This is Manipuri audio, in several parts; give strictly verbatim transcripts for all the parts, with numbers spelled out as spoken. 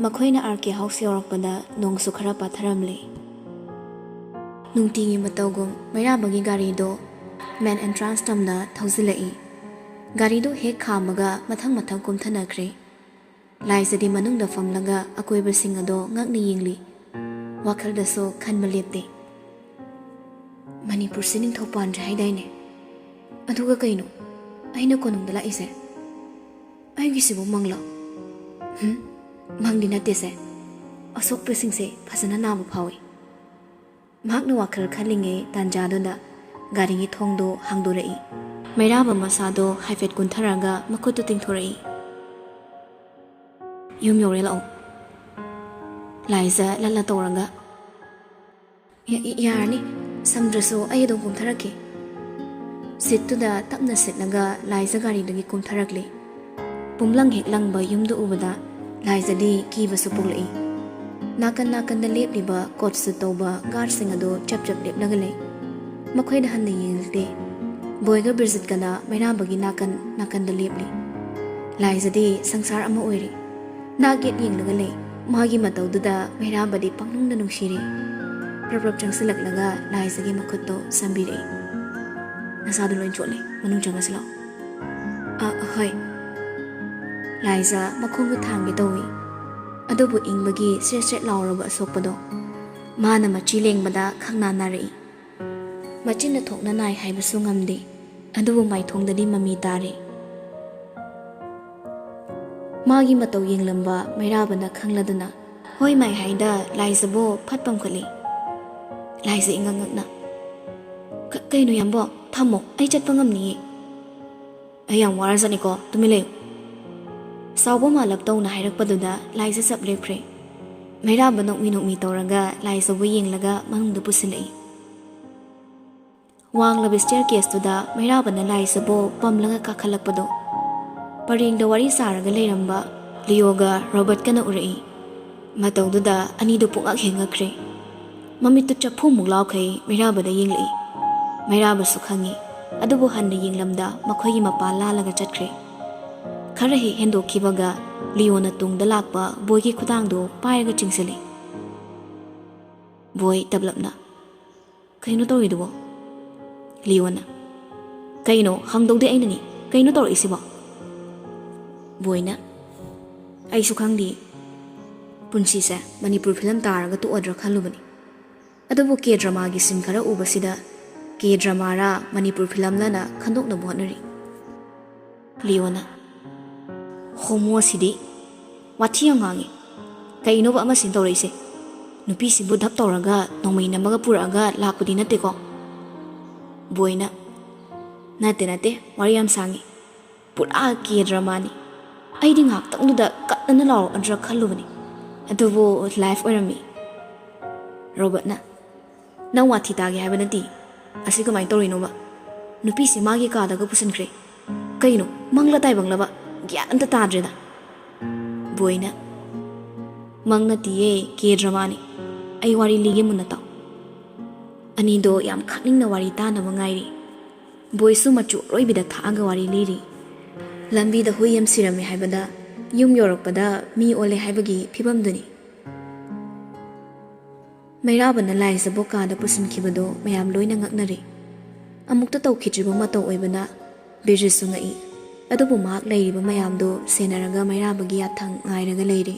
ꯃꯈꯣꯏꯅ ꯑꯥꯔ ꯀꯦ ꯍꯥꯎꯁ ꯌꯧꯔꯛꯄꯗ ꯅꯣꯡꯁꯨ ꯈꯔ ꯄꯥꯊꯔꯝꯂꯦ꯫ ꯅꯨꯡꯇꯤꯒꯤ ꯃꯇꯧꯒꯨꯝ ꯃꯩꯔꯥꯕꯒꯤ ꯒꯥꯔꯤꯗꯣ ꯃꯦꯟ ꯑꯦꯟꯇ꯭ꯔꯥꯟꯁ ꯇꯝꯅ ꯊꯧꯖꯤꯜꯂꯛꯏ꯫ ꯒꯥꯔꯤꯗꯣ ꯍꯦꯛ ꯈꯥꯝꯃꯒ ꯃꯊꯪ ꯃꯊꯪ ꯀꯨꯝꯊꯅꯈ꯭ꯔꯦ꯫ ꯂꯥꯏꯖꯗꯤ ꯃꯅꯨꯡꯗ ꯐꯝꯂꯒ ꯑꯀꯣꯏꯕꯁꯤꯡ ꯑꯗꯣ ꯉꯛꯅ ꯌꯦꯡꯂꯤ꯫ ꯋꯥꯈꯜꯗꯁꯨ ꯈꯟꯕ ꯂꯦꯞꯇꯦ꯫ "ꯃꯅꯤꯄꯨꯔꯁꯤ ꯅꯤꯡꯊꯧ ꯄꯥꯟꯗ꯭ꯔꯦ ꯍꯥꯏꯗꯥꯏꯅꯦ? ꯑꯗꯨꯒ ꯀꯩꯅꯣ ꯑꯩꯅ ꯀꯣꯅꯨꯡꯗ ꯂꯥꯛꯏꯁꯦ? ꯑꯩꯒꯤꯁꯤꯕꯨ ꯃꯪꯂꯣ? ꯍꯨꯝ, ꯃꯪꯗꯤ ꯅꯠꯇꯦꯁꯦ꯫ ꯑꯁꯣꯛꯄꯁꯤꯡꯁꯦ ꯐꯖꯅ ꯅꯥꯕ ꯐꯥꯎꯏ꯫" ꯃꯍꯥꯛꯅ ꯋꯥꯈꯜ ꯈꯜꯂꯤꯉꯩ ꯇꯥꯟꯖꯥꯗꯨꯗ ꯒꯥꯔꯤꯒꯤ ꯊꯣꯡꯗꯣ ꯍꯥꯡꯗꯣꯔꯛꯏ꯫ ꯃꯩꯔꯥꯕ ꯃꯁꯥꯗꯣ ꯍꯥꯏꯐꯦꯠ ꯀꯨꯟꯊꯔꯒ ꯃꯈꯨꯠꯇꯨ ꯇꯤꯡꯊꯣꯔꯛꯏ꯫ "ꯌꯨꯝ ꯌꯧꯔꯦ, ꯂꯥꯛꯑꯣ꯫" ꯂꯥꯏꯖ ꯂꯠꯂ ꯇꯧꯔꯒ, "ꯌꯥ-, ꯌꯥ-, ꯌꯥꯔꯅꯤ꯫ ꯁꯪꯗ꯭ꯔꯁꯨ ꯑꯩ ꯑꯗꯨꯝ ꯀꯨꯝꯊꯔꯛꯀꯦ꯫" ꯁꯤꯠꯇꯨꯗ ꯇꯞꯅ ꯁꯤꯠꯂꯒ ꯂꯥꯏꯖ ꯒꯥꯔꯤꯗꯒꯤ ꯀꯨꯝꯊꯔꯛꯂꯦ꯫ ꯄꯨꯝꯂꯪ ꯍꯦꯛ ꯂꯪꯕ ꯌꯨꯝꯗꯨ ꯎꯕꯗ ꯂꯥꯏꯖꯗꯤ ꯀꯤꯕꯁꯨ ꯄꯣꯛꯂꯛꯏ꯫ ꯅꯥꯀꯟ ꯅꯥꯀꯟꯗ ꯂꯦꯞꯂꯤꯕ ꯀꯣꯠ ꯁꯨꯠ ꯇꯧꯕ ꯒꯥꯔꯗꯁꯤꯡ ꯑꯗꯨ ꯆꯞ ꯆꯞ ꯂꯦꯞꯂꯒ ꯂꯩ꯫ ꯃꯈꯣꯏꯗ ꯍꯟꯅ ꯌꯦꯡꯂꯛꯇꯦ꯫ ꯕꯣꯏꯒ ꯕ꯭ꯔꯤꯖꯤꯠꯀꯅ ꯃꯩꯔꯥꯕꯒꯤ ꯅꯥꯀꯟ ꯅꯥꯀꯟꯗ ꯂꯦꯞꯂꯤ꯫ ꯂꯥꯏꯖꯗꯤ ꯁꯪꯁꯥꯔ ꯑꯃ ꯑꯣꯏꯔꯤ꯫ ꯅꯥꯛ ꯌꯦꯠ ꯌꯦꯡꯂꯒ ꯂꯩ꯫ ꯃꯥꯒꯤ ꯃꯇꯧꯗꯨꯗ ꯃꯩꯔꯥꯕꯗꯤ ꯄꯪꯅꯨꯡꯗ ꯅꯨꯡꯁꯤꯔꯦ꯫ ꯄ꯭ꯔꯞ ꯄ꯭ꯔꯞ ꯆꯪꯁꯤꯜꯂꯛꯂꯒ ꯂꯥꯏꯖꯒꯤ ꯃꯈꯨꯠꯇꯣ ꯁꯝꯕꯤꯔꯛꯏ꯫ "ꯅꯁꯥꯗꯣ ꯂꯣꯏ ꯆꯣꯠꯂꯦ, ꯃꯅꯨꯡ ꯆꯪꯉꯁꯤ ꯂꯥꯛꯑꯣ꯫" "ꯑ, ꯍꯣꯏ꯫" ꯂꯥꯏꯖ ꯃꯈꯣꯡꯗꯣ ꯊꯥꯡꯒꯦ ꯇꯧꯏ, ꯑꯗꯨꯕꯨ ꯏꯪꯕꯒꯤ ꯁ꯭ꯔꯦꯠ ꯁ꯭ꯔꯦꯠ ꯂꯥꯎꯔꯕ ꯑꯁꯣꯛꯄꯗꯣ ꯃꯥꯅ ꯃꯆꯤ ꯂꯦꯡꯕꯗ ꯈꯪꯅꯥ ꯅꯥꯔꯛꯏ꯫ ꯃꯆꯤꯟꯅ ꯊꯣꯛꯅ ꯅꯥꯏ ꯍꯥꯏꯕꯁꯨ ꯉꯝꯗꯦ, ꯑꯗꯨꯕꯨ ꯃꯥꯏꯊꯣꯡꯗꯗꯤ ꯃꯃꯤ ꯇꯥꯔꯦ꯫ ꯃꯥꯒꯤ ꯃꯇꯧ ꯌꯦꯡꯂꯝꯕ ꯃꯩꯔꯥꯕꯅ ꯈꯪꯂꯗꯨꯅ, "ꯍꯣꯏ ꯃꯥꯏ" ꯍꯥꯏꯗ ꯂꯥꯏꯖꯕꯨ ꯐꯠ ꯄꯝꯈꯠꯂꯤ꯫ ꯂꯥꯏꯖ ꯏꯉꯛ ꯉꯛꯅ, "ꯀ-, ꯀꯩꯅꯣ ꯌꯥꯝꯕꯣ? ꯊꯝꯃꯣ, ꯑꯩ ꯆꯠꯄ ꯉꯝꯅꯤꯌꯦ꯫" "ꯑꯩ ꯌꯥꯝ ꯋꯥꯔꯖꯥꯠꯅꯤꯀꯣ, ꯇꯨꯃꯤꯟ ꯂꯩꯌꯨ꯫" ꯆꯥꯎꯕ ꯃꯥꯂꯞ ꯇꯧꯅ ꯍꯥꯏꯔꯛꯄꯗꯨꯗ ꯂꯥꯏꯖ ꯆꯞ ꯂꯦꯞꯈ꯭ꯔꯦ꯫ ꯃꯩꯔꯥꯕ ꯅꯣꯛꯃꯤ ꯅꯣꯛꯃꯤ ꯇꯧꯔꯒ ꯂꯥꯏꯖꯕꯨ ꯌꯦꯡꯂꯒ ꯃꯅꯨꯡꯗ ꯄꯨꯁꯤꯜꯂꯛꯏ꯫ ꯋꯥꯡꯂꯕ ꯁ꯭ꯇꯦꯌꯔ ꯀꯦꯁꯇꯨꯗ ꯃꯩꯔꯥꯕꯅ ꯂꯥꯏꯖꯕꯨ ꯄꯝꯂꯒ ꯀꯥꯈꯠꯂꯛꯄꯗꯣ ꯄꯔꯦꯡꯗ ꯋꯥꯔꯤ ꯁꯥꯔꯒ ꯂꯩꯔꯝꯕ ꯂꯤꯌꯣꯒ ꯔꯣꯕꯔꯠꯀꯅ ꯎꯔꯛꯏ꯫ ꯃꯇꯧꯗꯨꯗ ꯑꯅꯤꯗꯨ ꯄꯨꯡꯉꯛ ꯍꯦꯛ ꯉꯛꯈ꯭ꯔꯦ꯫ ꯃꯃꯤꯠꯇꯨ ꯆꯐꯨꯃꯨꯛ ꯂꯥꯎꯈꯩ ꯃꯩꯔꯥꯕꯗ ꯌꯦꯡꯂꯛꯏ꯫ ꯃꯩꯔꯥꯕꯁꯨ ꯈꯪꯏ, ꯑꯗꯨꯕꯨ ꯍꯟꯅ ꯌꯦꯡꯂꯝꯗ ꯃꯈꯣꯏꯒꯤ ꯃꯄꯥ ꯂꯥꯜꯂꯒ ꯆꯠꯈ꯭ꯔꯦ꯫ ꯈꯔ ꯍꯦꯛ ꯍꯦꯟꯗꯣꯛꯈꯤꯕꯒ ꯂꯤꯌꯣꯅ ꯇꯨꯡꯗ ꯂꯥꯛꯄ ꯕꯣꯏꯒꯤ ꯈꯨꯗꯥꯡꯗꯣ ꯄꯥꯏꯔꯒ ꯆꯤꯡꯁꯤꯜꯂꯤ꯫ ꯕꯣꯏ ꯇꯞꯂꯞꯅ, "ꯀꯩꯅꯣ ꯇꯧꯔꯤꯗꯨꯕꯣ?" ꯂꯤꯌꯣꯅ, "ꯀꯩꯅꯣ ꯍꯪꯗꯧꯗꯤ ꯑꯩꯅꯅꯤ, ꯀꯩꯅꯣ ꯇꯧꯔꯛꯏꯁꯤꯕꯣ?" ꯕꯣꯏꯅ, "ꯑꯩꯁꯨ ꯈꯪꯗꯦ, ꯄꯨꯟꯁꯤꯁꯦ ꯃꯅꯤꯄꯨꯔ ꯐꯤꯂꯝ ꯇꯥꯔꯒ ꯇꯣꯛꯑꯗ꯭ꯔꯥ ꯈꯜꯂꯨꯕꯅꯤ꯫ ꯑꯗꯨꯕꯨ ꯀꯦ ꯗ꯭ꯔꯃꯥꯒꯤ ꯁꯤꯟ ꯈꯔ ꯎꯕꯁꯤꯗ ꯀꯦ ꯗ꯭ꯔꯃꯥꯔꯥ ꯃꯅꯤꯄꯨꯔ ꯐꯤꯂꯝꯂꯅ ꯈꯟꯗꯣꯛꯅꯕ ꯍꯣꯠꯅꯔꯤ꯫" ꯂꯤꯌꯣꯅ, "ꯍꯣꯃꯣꯁꯤꯗꯤ ꯋꯥꯊꯤ ꯌꯥꯝ ꯉꯥꯡꯉꯤ꯫ ꯀꯩꯅꯣꯕ ꯑꯃꯁꯤꯅ ꯇꯧꯔꯛꯏꯁꯦ? ꯅꯨꯄꯤꯁꯤꯕꯨ ꯙꯞ ꯇꯧꯔꯒ ꯅꯣꯡꯃꯩ ꯅꯝꯃꯒ ꯄꯨꯔꯛꯑꯒ ꯂꯥꯛꯄꯗꯤ ꯅꯠꯇꯦꯀꯣ?" ꯕꯣꯏꯅ, "ꯅꯠꯇꯦ, ꯅꯠꯇꯦ, ꯋꯥꯔꯤ ꯌꯥꯝ ꯁꯥꯡꯉꯤ꯫ ꯄꯨꯔꯥ ꯀꯦ ꯗ꯭ꯔꯃꯥꯅꯤ꯫ ꯑꯩꯗꯤ ꯉꯥꯏꯍꯥꯛꯇꯪꯗꯨꯗ ꯀꯠꯅꯅ ꯂꯥꯎꯔꯛꯑꯗ꯭ꯔꯥ ꯈꯜꯂꯨꯕꯅꯤ, ꯑꯗꯨꯕꯨ ꯂꯥꯏꯐ ꯑꯣꯏꯔꯝꯃꯤ꯫" ꯔꯣꯕꯔꯠꯅ, "ꯅꯪ ꯋꯥꯊꯤ ꯇꯥꯒꯦ ꯍꯥꯏꯕ ꯅꯠꯇꯦ꯫ ꯑꯁꯤ ꯀꯃꯥꯏꯅ ꯇꯧꯔꯤꯅꯣꯕ? ꯅꯨꯄꯤꯁꯤ ꯃꯥꯒꯤ ꯀꯥꯗꯒ ꯄꯨꯁꯤꯟꯈ꯭ꯔꯦ꯫ ꯀꯩꯅꯣ, ꯃꯪꯂ ꯇꯥꯏꯕꯪꯂꯕ? ꯒ꯭ꯌꯥꯟ ꯑꯝꯇ ꯇꯥꯗ꯭ꯔꯦꯗ꯫" ꯕꯣꯏꯅ, "ꯃꯪ ꯅꯠꯇꯤꯌꯦ, ꯀꯦ ꯗ꯭ꯔꯃꯥꯅꯤ꯫ ꯑꯩ ꯋꯥꯔꯤ ꯂꯤꯒꯦ, ꯃꯨꯟꯅ ꯇꯥꯎ꯫" ꯑꯅꯤꯗꯣ ꯌꯥꯝ ꯈꯪꯅꯤꯡꯅ ꯋꯥꯔꯤ ꯇꯥꯅꯕ ꯉꯥꯏꯔꯤ꯫ ꯕꯣꯏꯁꯨ ꯃꯆꯨ ꯑꯔꯣꯏꯕꯤꯗ ꯊꯥꯛꯑꯒ ꯋꯥꯔꯤ ꯂꯤꯔꯤ꯫ ꯂꯝꯕꯤꯗ ꯍꯨꯏ ꯑꯃ ꯁꯤꯔꯝꯃꯦ ꯍꯥꯏꯕꯗ ꯌꯨꯝ ꯌꯧꯔꯛꯄꯗ ꯃꯤ ꯑꯣꯜꯂꯦ ꯍꯥꯏꯕꯒꯤ ꯐꯤꯕꯝꯗꯨꯅꯤ꯫ ꯃꯩꯔꯥꯕꯅ ꯂꯥꯏꯖꯕꯨ ꯀꯥꯗ ꯄꯨꯁꯤꯟꯈꯤꯕꯗꯨ ꯃꯌꯥꯝ ꯂꯣꯏꯅ ꯉꯛꯅꯔꯦ꯫ ꯑꯃꯨꯛꯇ ꯇꯧꯈꯤꯗ꯭ꯔꯤꯕ ꯃꯇꯧ ꯑꯣꯏꯕꯅ ꯕꯤꯔꯖꯤꯠꯁꯨ ꯉꯛꯏ꯫ ꯑꯗꯨꯕꯨ ꯃꯍꯥꯛ ꯂꯩꯔꯤꯕ ꯃꯌꯥꯝꯗꯨ ꯁꯦꯟꯅꯔꯒ ꯃꯩꯔꯥꯕꯒꯤ ꯌꯥꯊꯪ ꯉꯥꯏꯔꯒ ꯂꯩꯔꯦ꯫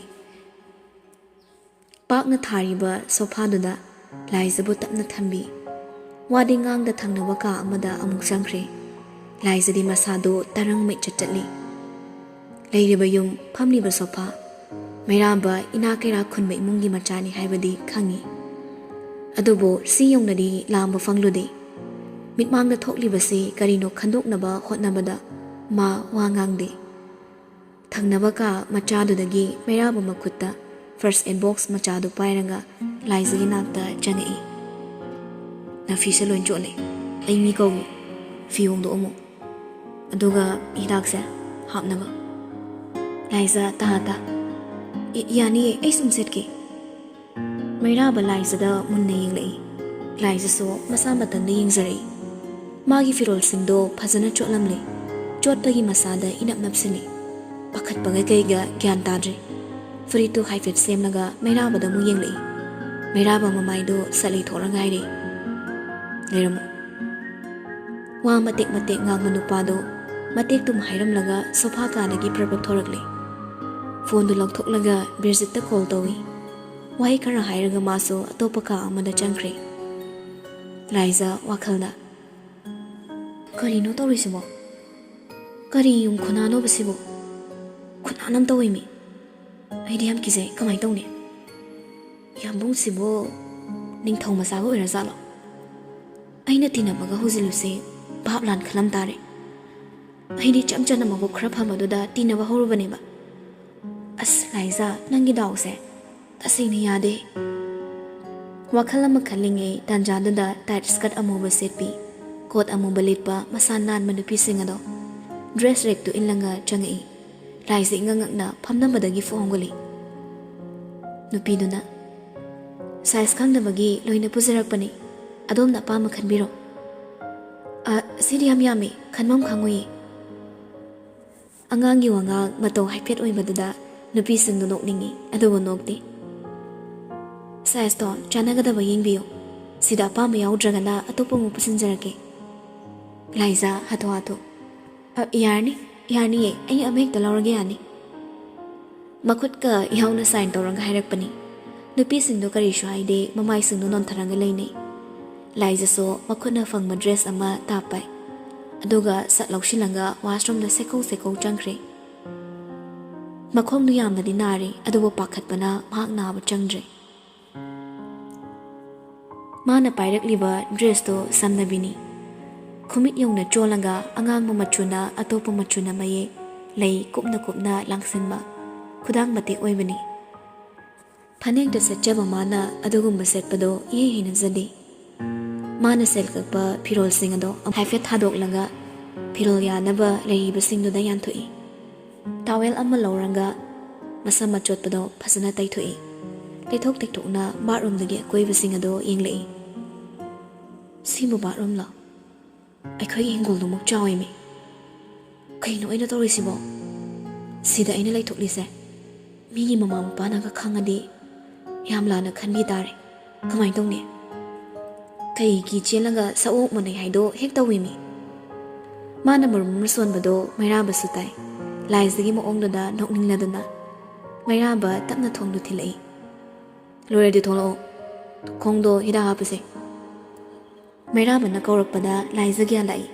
ꯄꯥꯛꯅ ꯊꯥꯔꯤꯕ ꯁꯣꯐꯥꯗꯨꯗ ꯂꯥꯏꯖꯕꯨ ꯇꯞꯅ ꯊꯝꯕꯤ꯫ ꯋꯥꯗꯤ ꯉꯥꯡꯗ ꯊꯪꯅꯕ ꯀꯥ ꯑꯃꯗ ꯑꯃꯨꯛ ꯆꯪꯈ꯭ꯔꯦ꯫ ꯂꯥꯏꯖꯗꯤ ꯃꯁꯥꯗꯨ ꯇꯔꯪ ꯃꯩꯆꯠ ꯆꯠꯂꯤ꯫ ꯂꯩꯔꯤꯕ ꯌꯨꯝ, ꯐꯝꯂꯤꯕ ꯁꯣꯐꯥ, ꯃꯩꯔꯥꯕ ꯏꯅꯥ ꯀꯩꯔꯥ ꯈꯨꯟꯕ ꯏꯃꯨꯡꯒꯤ ꯃꯆꯥꯅꯤ ꯍꯥꯏꯕꯗꯤ ꯈꯪꯏ꯫ ꯑꯗꯨꯕꯨ ꯁꯤ ꯌꯧꯅꯗꯤ ꯂꯥꯝꯕ ꯐꯪꯂꯨꯗꯦ꯫ ꯃꯤꯠꯃꯥꯡꯗ ꯊꯣꯛꯂꯤꯕꯁꯤ ꯀꯔꯤꯅꯣ ꯈꯟꯗꯣꯛꯅꯕ ꯍꯣꯠꯅꯕꯗ ꯃꯥ ꯋꯥ ꯉꯥꯡꯗꯦ꯫ ꯊꯪꯅꯕ ꯀꯥ ꯃꯆꯥꯗꯨꯗꯒꯤ ꯃꯩꯔꯥꯕ ꯃꯈꯨꯠꯇ ꯐꯥꯔꯁ ꯑꯦꯗ ꯕꯣꯛꯁ ꯃꯆꯥꯗꯨ ꯄꯥꯏꯔꯒ ꯂꯥꯏꯖꯒꯤ ꯅꯥꯛꯇ ꯆꯪꯉꯛꯏ꯫ "ꯅꯥꯐꯤꯁꯦ ꯂꯣꯏ ꯆꯣꯠꯂꯦ꯫ ꯑꯩ ꯃꯤ ꯀꯧꯒꯦ꯫ ꯐꯤ ꯍꯣꯡꯗꯣꯛꯑꯝꯃꯣ꯫ ꯑꯗꯨꯒ ꯍꯤꯗꯥꯛꯁꯦ ꯍꯥꯞꯅꯕ꯫" ꯂꯥꯏꯖ, "ꯇꯥ, ꯇꯥ꯫ ꯏ-, ꯌꯥꯅꯤꯌꯦ, ꯑꯩ ꯁꯨꯝ ꯁꯦꯠꯀꯦ꯫" ꯃꯩꯔꯥꯕ ꯂꯥꯏꯖꯗ ꯃꯨꯟꯅ ꯌꯦꯡꯂꯛꯏ꯫ ꯂꯥꯏꯖꯁꯨ ꯃꯁꯥ ꯃꯊꯟꯇ ꯌꯦꯡꯖꯔꯛꯏ꯫ ꯃꯥꯒꯤ ꯐꯤꯔꯣꯜꯁꯤꯡꯗꯣ ꯐꯖꯅ ꯆꯣꯠꯂꯝꯂꯦ꯫ ꯆꯣꯠꯄꯒꯤ ꯃꯁꯥꯗ ꯏꯅꯞ ꯅꯞꯁꯤꯜꯂꯤ꯫ ꯄꯥꯈꯠꯄꯒ ꯀꯩꯒ ꯒ꯭ꯌꯥꯟ ꯇꯥꯗ꯭ꯔꯦ꯫ ꯐꯨꯔꯤꯠꯇꯨ ꯍꯥꯏꯐꯦꯠ ꯁꯦꯝꯂꯒ ꯃꯩꯔꯥꯕꯗ ꯑꯃꯨꯛ ꯌꯦꯡꯂꯛꯏ꯫ ꯃꯩꯔꯥꯕ ꯃꯃꯥꯏꯗꯨ ꯁꯠ ꯂꯩꯊꯣꯛꯂꯒ ꯍꯥꯏꯔꯛꯏ, "ꯂꯩꯔꯝꯃꯣ꯫" ꯋꯥ ꯃꯇꯦꯛ ꯃꯇꯦꯛ ꯉꯥꯡꯕ ꯅꯨꯄꯥꯗꯨ ꯃꯇꯦꯛꯇꯨꯝ ꯍꯥꯏꯔꯝꯂꯒ ꯁꯣꯐꯥ ꯀꯥꯗꯒꯤ ꯄ꯭ꯔꯞ ꯄ꯭ꯔꯞ ꯊꯣꯔꯛꯂꯦ꯫ ꯐꯣꯟꯗꯨ ꯂꯧꯊꯣꯛꯂꯒ ꯕꯤꯔꯖꯤꯠꯇ ꯀꯣꯜ ꯇꯧꯏ꯫ ꯋꯥꯍꯩ ꯈꯔ ꯍꯥꯏꯔꯒ ꯃꯥꯁꯨ ꯑꯇꯣꯞꯄ ꯀꯥ ꯑꯃꯗ ꯆꯪꯈ꯭ꯔꯦ꯫ ꯂꯥꯏꯖ ꯋꯥꯈꯜꯗ, "ꯀꯔꯤꯅꯣ ꯇꯧꯔꯤꯁꯤꯕꯣ? ꯀꯔꯤ ꯌꯨꯝ ꯈꯨꯅꯥꯅꯣꯕ ꯁꯤꯕꯨ? ꯈꯨꯅꯥꯟ ꯑꯃ ꯇꯧꯋꯤꯃꯤ꯫ ꯑꯩꯗꯤ ꯌꯥꯝ ꯀꯤꯖꯩ꯫ ꯀꯃꯥꯏꯅ ꯇꯧꯅꯤ? ꯌꯥꯝꯕꯨꯡꯁꯤꯕꯨ ꯅꯤꯡꯊꯧ ꯃꯆꯥꯒ ꯑꯣꯏꯔꯖꯥꯠꯂꯣ? ꯑꯩꯅ ꯇꯤꯟꯅꯕꯒ ꯍꯧꯖꯤꯜꯂꯨꯁꯦ ꯚꯥꯞ ꯂꯥꯟ ꯈꯜꯂꯝ ꯇꯥꯔꯦ꯫ ꯑꯩꯗꯤ ꯏꯆꯝ ꯆꯝꯅ ꯃꯕꯨꯛ ꯈꯔ ꯐꯕꯗꯨꯗ ꯇꯤꯟꯅꯕ ꯍꯧꯔꯨꯕꯅꯦꯕ꯫ ꯑꯁ ꯂꯥꯏꯖ, ꯅꯪꯒꯤ ꯗꯥꯎꯁꯦ ꯇꯁꯦꯡꯅ ꯌꯥꯗꯦ꯫" ꯋꯥꯈꯜ ꯑꯃ ꯈꯜꯂꯤꯉꯩ ꯇꯥꯟꯖꯥꯗꯨꯗ ꯇꯥꯏꯠ ꯁ꯭ꯀꯔꯠ ꯑꯃꯨꯕ ꯁꯦꯠꯄꯤ, ꯀꯣꯠ ꯑꯃꯨꯕ ꯂꯤꯠꯄ ꯃꯁꯥ ꯅꯥꯟꯕ ꯅꯨꯄꯤꯁꯤꯡ ꯑꯗꯣ ꯗ꯭ꯔꯦꯁ ꯔꯦꯛꯇꯨ ꯏꯜꯂꯒ ꯆꯪꯉꯛꯏ꯫ ꯂꯥꯏꯖ ꯏꯉꯛ ꯉꯛꯅ ꯐꯝꯅꯕꯗꯒꯤ ꯐꯨꯛ ꯍꯧꯒꯠꯂꯤ꯫ ꯅꯨꯄꯤꯗꯨꯅ, "ꯁꯥꯏꯖ ꯈꯪꯗꯕꯒꯤ ꯂꯣꯏꯅ ꯄꯨꯖꯔꯛꯄꯅꯤ꯫ ꯑꯗꯣꯝꯅ ꯑꯄꯥꯝꯕ ꯈꯟꯕꯤꯔꯣ꯫" "ꯑ, ꯁꯤꯗꯤ ꯌꯥꯝ ꯌꯥꯝꯃꯤ, ꯈꯟꯐꯝ ꯈꯪꯉꯨꯏꯌꯦ꯫" ꯑꯉꯥꯡꯒꯤ ꯋꯥꯉꯥꯡ ꯃꯇꯧ ꯍꯥꯏꯐꯦꯠ ꯑꯣꯏꯕꯗꯨꯗ ꯅꯨꯄꯤꯁꯤꯡꯗꯨ ꯅꯣꯛꯅꯤꯡꯏ, ꯑꯗꯨꯕꯨ ꯅꯣꯛꯇꯦ꯫ "ꯁꯥꯏꯖꯇꯣ ꯆꯥꯟꯅꯒꯗꯕ ꯌꯦꯡꯕꯤꯌꯨ꯫ ꯁꯤꯗ ꯑꯄꯥꯝꯕ ꯌꯥꯎꯗ꯭ꯔꯒꯅ ꯑꯇꯣꯞꯄ ꯑꯃꯨꯛ ꯄꯨꯁꯤꯟꯖꯔꯛꯀꯦ꯫" ꯂꯥꯏꯖ ꯍꯥꯊꯨ ꯍꯥꯊꯨ, "ꯑ, ꯌꯥꯔꯅꯤ, ꯌꯥꯔꯅꯤꯌꯦ, ꯑꯩ ꯑꯃꯍꯦꯛꯇ ꯂꯧꯔꯒꯦ ꯌꯥꯅꯤ꯫" ꯃꯈꯨꯠꯀ ꯌꯥꯎꯅ ꯁꯥꯏꯟ ꯇꯧꯔꯒ ꯍꯥꯏꯔꯛꯄꯅꯤ꯫ ꯅꯨꯄꯤꯁꯤꯡꯗꯣ ꯀꯔꯤꯁꯨ ꯍꯥꯏꯗꯦ, ꯃꯃꯥꯏꯁꯤꯡꯗꯣ ꯅꯣꯟꯊꯔꯒ ꯂꯩꯅꯩ꯫ ꯂꯥꯏꯖꯁꯨ ꯃꯈꯨꯠꯅ ꯐꯪꯕ ꯗ꯭ꯔꯦꯁ ꯑꯃ ꯇꯥꯞꯄꯥꯏ꯫ ꯑꯗꯨꯒ ꯁꯠ ꯂꯧꯁꯤꯜꯂꯒ ꯋꯥꯁꯔꯨꯝꯗ ꯁꯦꯀꯧ ꯁꯦꯀꯧ ꯆꯪꯈ꯭ꯔꯦ꯫ ꯃꯈꯣꯡꯗꯨ ꯌꯥꯝꯅꯗꯤ ꯅꯥꯔꯦ, ꯑꯗꯨꯕꯨ ꯄꯥꯈꯠꯄꯅ ꯃꯍꯥꯛ ꯅꯥꯕ ꯆꯪꯗ꯭ꯔꯦ꯫ ꯃꯥꯅ ꯄꯥꯏꯔꯛꯂꯤꯕ ꯗ꯭ꯔꯦꯁꯇꯨ ꯁꯝꯅꯕꯤꯅꯤ꯫ ꯈꯨꯃꯤꯠ ꯌꯧꯅ ꯆꯣꯜꯂꯒ ꯑꯉꯥꯡꯕ ꯃꯆꯨꯅ ꯑꯇꯣꯞꯄ ꯃꯆꯨꯅ ꯃꯌꯦꯛ, ꯂꯩ ꯀꯨꯞꯅ ꯀꯨꯞꯅ ꯂꯥꯡꯁꯤꯟꯕ ꯈꯨꯗꯥꯡ ꯃꯇꯦꯛ ꯑꯣꯏꯕꯅꯤ꯫ ꯐꯅꯦꯛꯇ ꯁꯦꯠꯆꯕ ꯃꯥꯅ ꯑꯗꯨꯒꯨꯝꯕ ꯁꯦꯠꯄꯗꯣ ꯏꯍꯩ ꯍꯩꯅꯖꯗꯦ꯫ ꯃꯥꯅ ꯁꯦꯜ ꯀꯛꯄ ꯐꯤꯔꯣꯜꯁꯤꯡ ꯑꯗꯣ ꯍꯥꯏꯐꯦꯠ ꯊꯥꯗꯣꯛꯂꯒ ꯐꯤꯔꯣꯜ ꯌꯥꯅꯕ ꯂꯩꯔꯤꯕꯁꯤꯡꯗꯨꯗ ꯌꯥꯟꯊꯣꯛꯏ꯫ ꯇꯥꯋꯦꯜ ꯑꯃ ꯂꯧꯔꯒ ꯃꯁꯝ ꯑꯆꯣꯠꯄꯗꯣ ꯐꯖꯅ ꯇꯩꯊꯣꯛꯏ꯫ ꯇꯩꯊꯣꯛ ꯇꯩꯊꯣꯛꯅ ꯕꯥꯠꯔꯨꯝꯗꯒꯤ ꯑꯀꯣꯏꯕꯁꯤꯡ ꯑꯗꯣ ꯌꯦꯡꯂꯛꯏ꯫ "ꯁꯤꯕꯨ ꯕꯥꯠꯔꯨꯝꯂꯣ? ꯑꯩꯈꯣꯏꯒꯤ ꯍꯤꯡꯒꯣꯜꯗꯨꯃꯨꯛ ꯆꯥꯎꯏꯃꯤ꯫ ꯀꯩꯅꯣ ꯑꯩꯅ ꯇꯧꯔꯤꯁꯤꯕꯣ?" ꯁꯤꯗ ꯑꯩꯅ ꯂꯩꯊꯣꯛꯂꯤꯁꯦ ꯃꯤꯒꯤ ꯃꯃꯥ ꯃꯄꯥꯅꯒ ꯈꯪꯉꯗꯤ ꯌꯥꯝ ꯂꯥꯟꯅ ꯈꯟꯕꯤ ꯇꯥꯔꯦ꯫ ꯀꯃꯥꯏꯅ ꯇꯧꯅꯤ? ꯀꯩꯒꯤ ꯆꯦꯜꯂꯒ ꯁꯛꯑꯣꯛ ꯃꯥꯟꯅꯩ ꯍꯥꯏꯗꯣ ꯍꯦꯛ ꯇꯧꯏꯃꯤ꯫ ꯃꯥꯅ ꯃꯔꯨꯝ ꯑꯃ ꯁꯣꯟꯕꯗꯣ ꯃꯩꯔꯥꯕꯁꯨ ꯇꯥꯏ꯫ ꯂꯥꯏꯖꯒꯤ ꯃꯑꯣꯡꯗꯨꯗ ꯅꯣꯛꯅꯤꯡꯂꯗꯅ ꯃꯩꯔꯥꯕ ꯇꯞꯅ ꯊꯣꯡꯗꯨ ꯊꯤꯜꯂꯛꯏ꯫ "ꯂꯣꯏꯔꯗꯤ ꯊꯣꯛꯂꯛꯑꯣ꯫ ꯈꯣꯡꯗꯣ ꯍꯤꯗꯥꯛ ꯍꯥꯞꯄꯁꯦ꯫" ꯃꯩꯔꯥꯕꯅ ꯀꯧꯔꯛꯄꯗ ꯂꯥꯏꯖ ꯒ꯭ꯌꯥꯟ ꯂꯥꯛꯏ꯫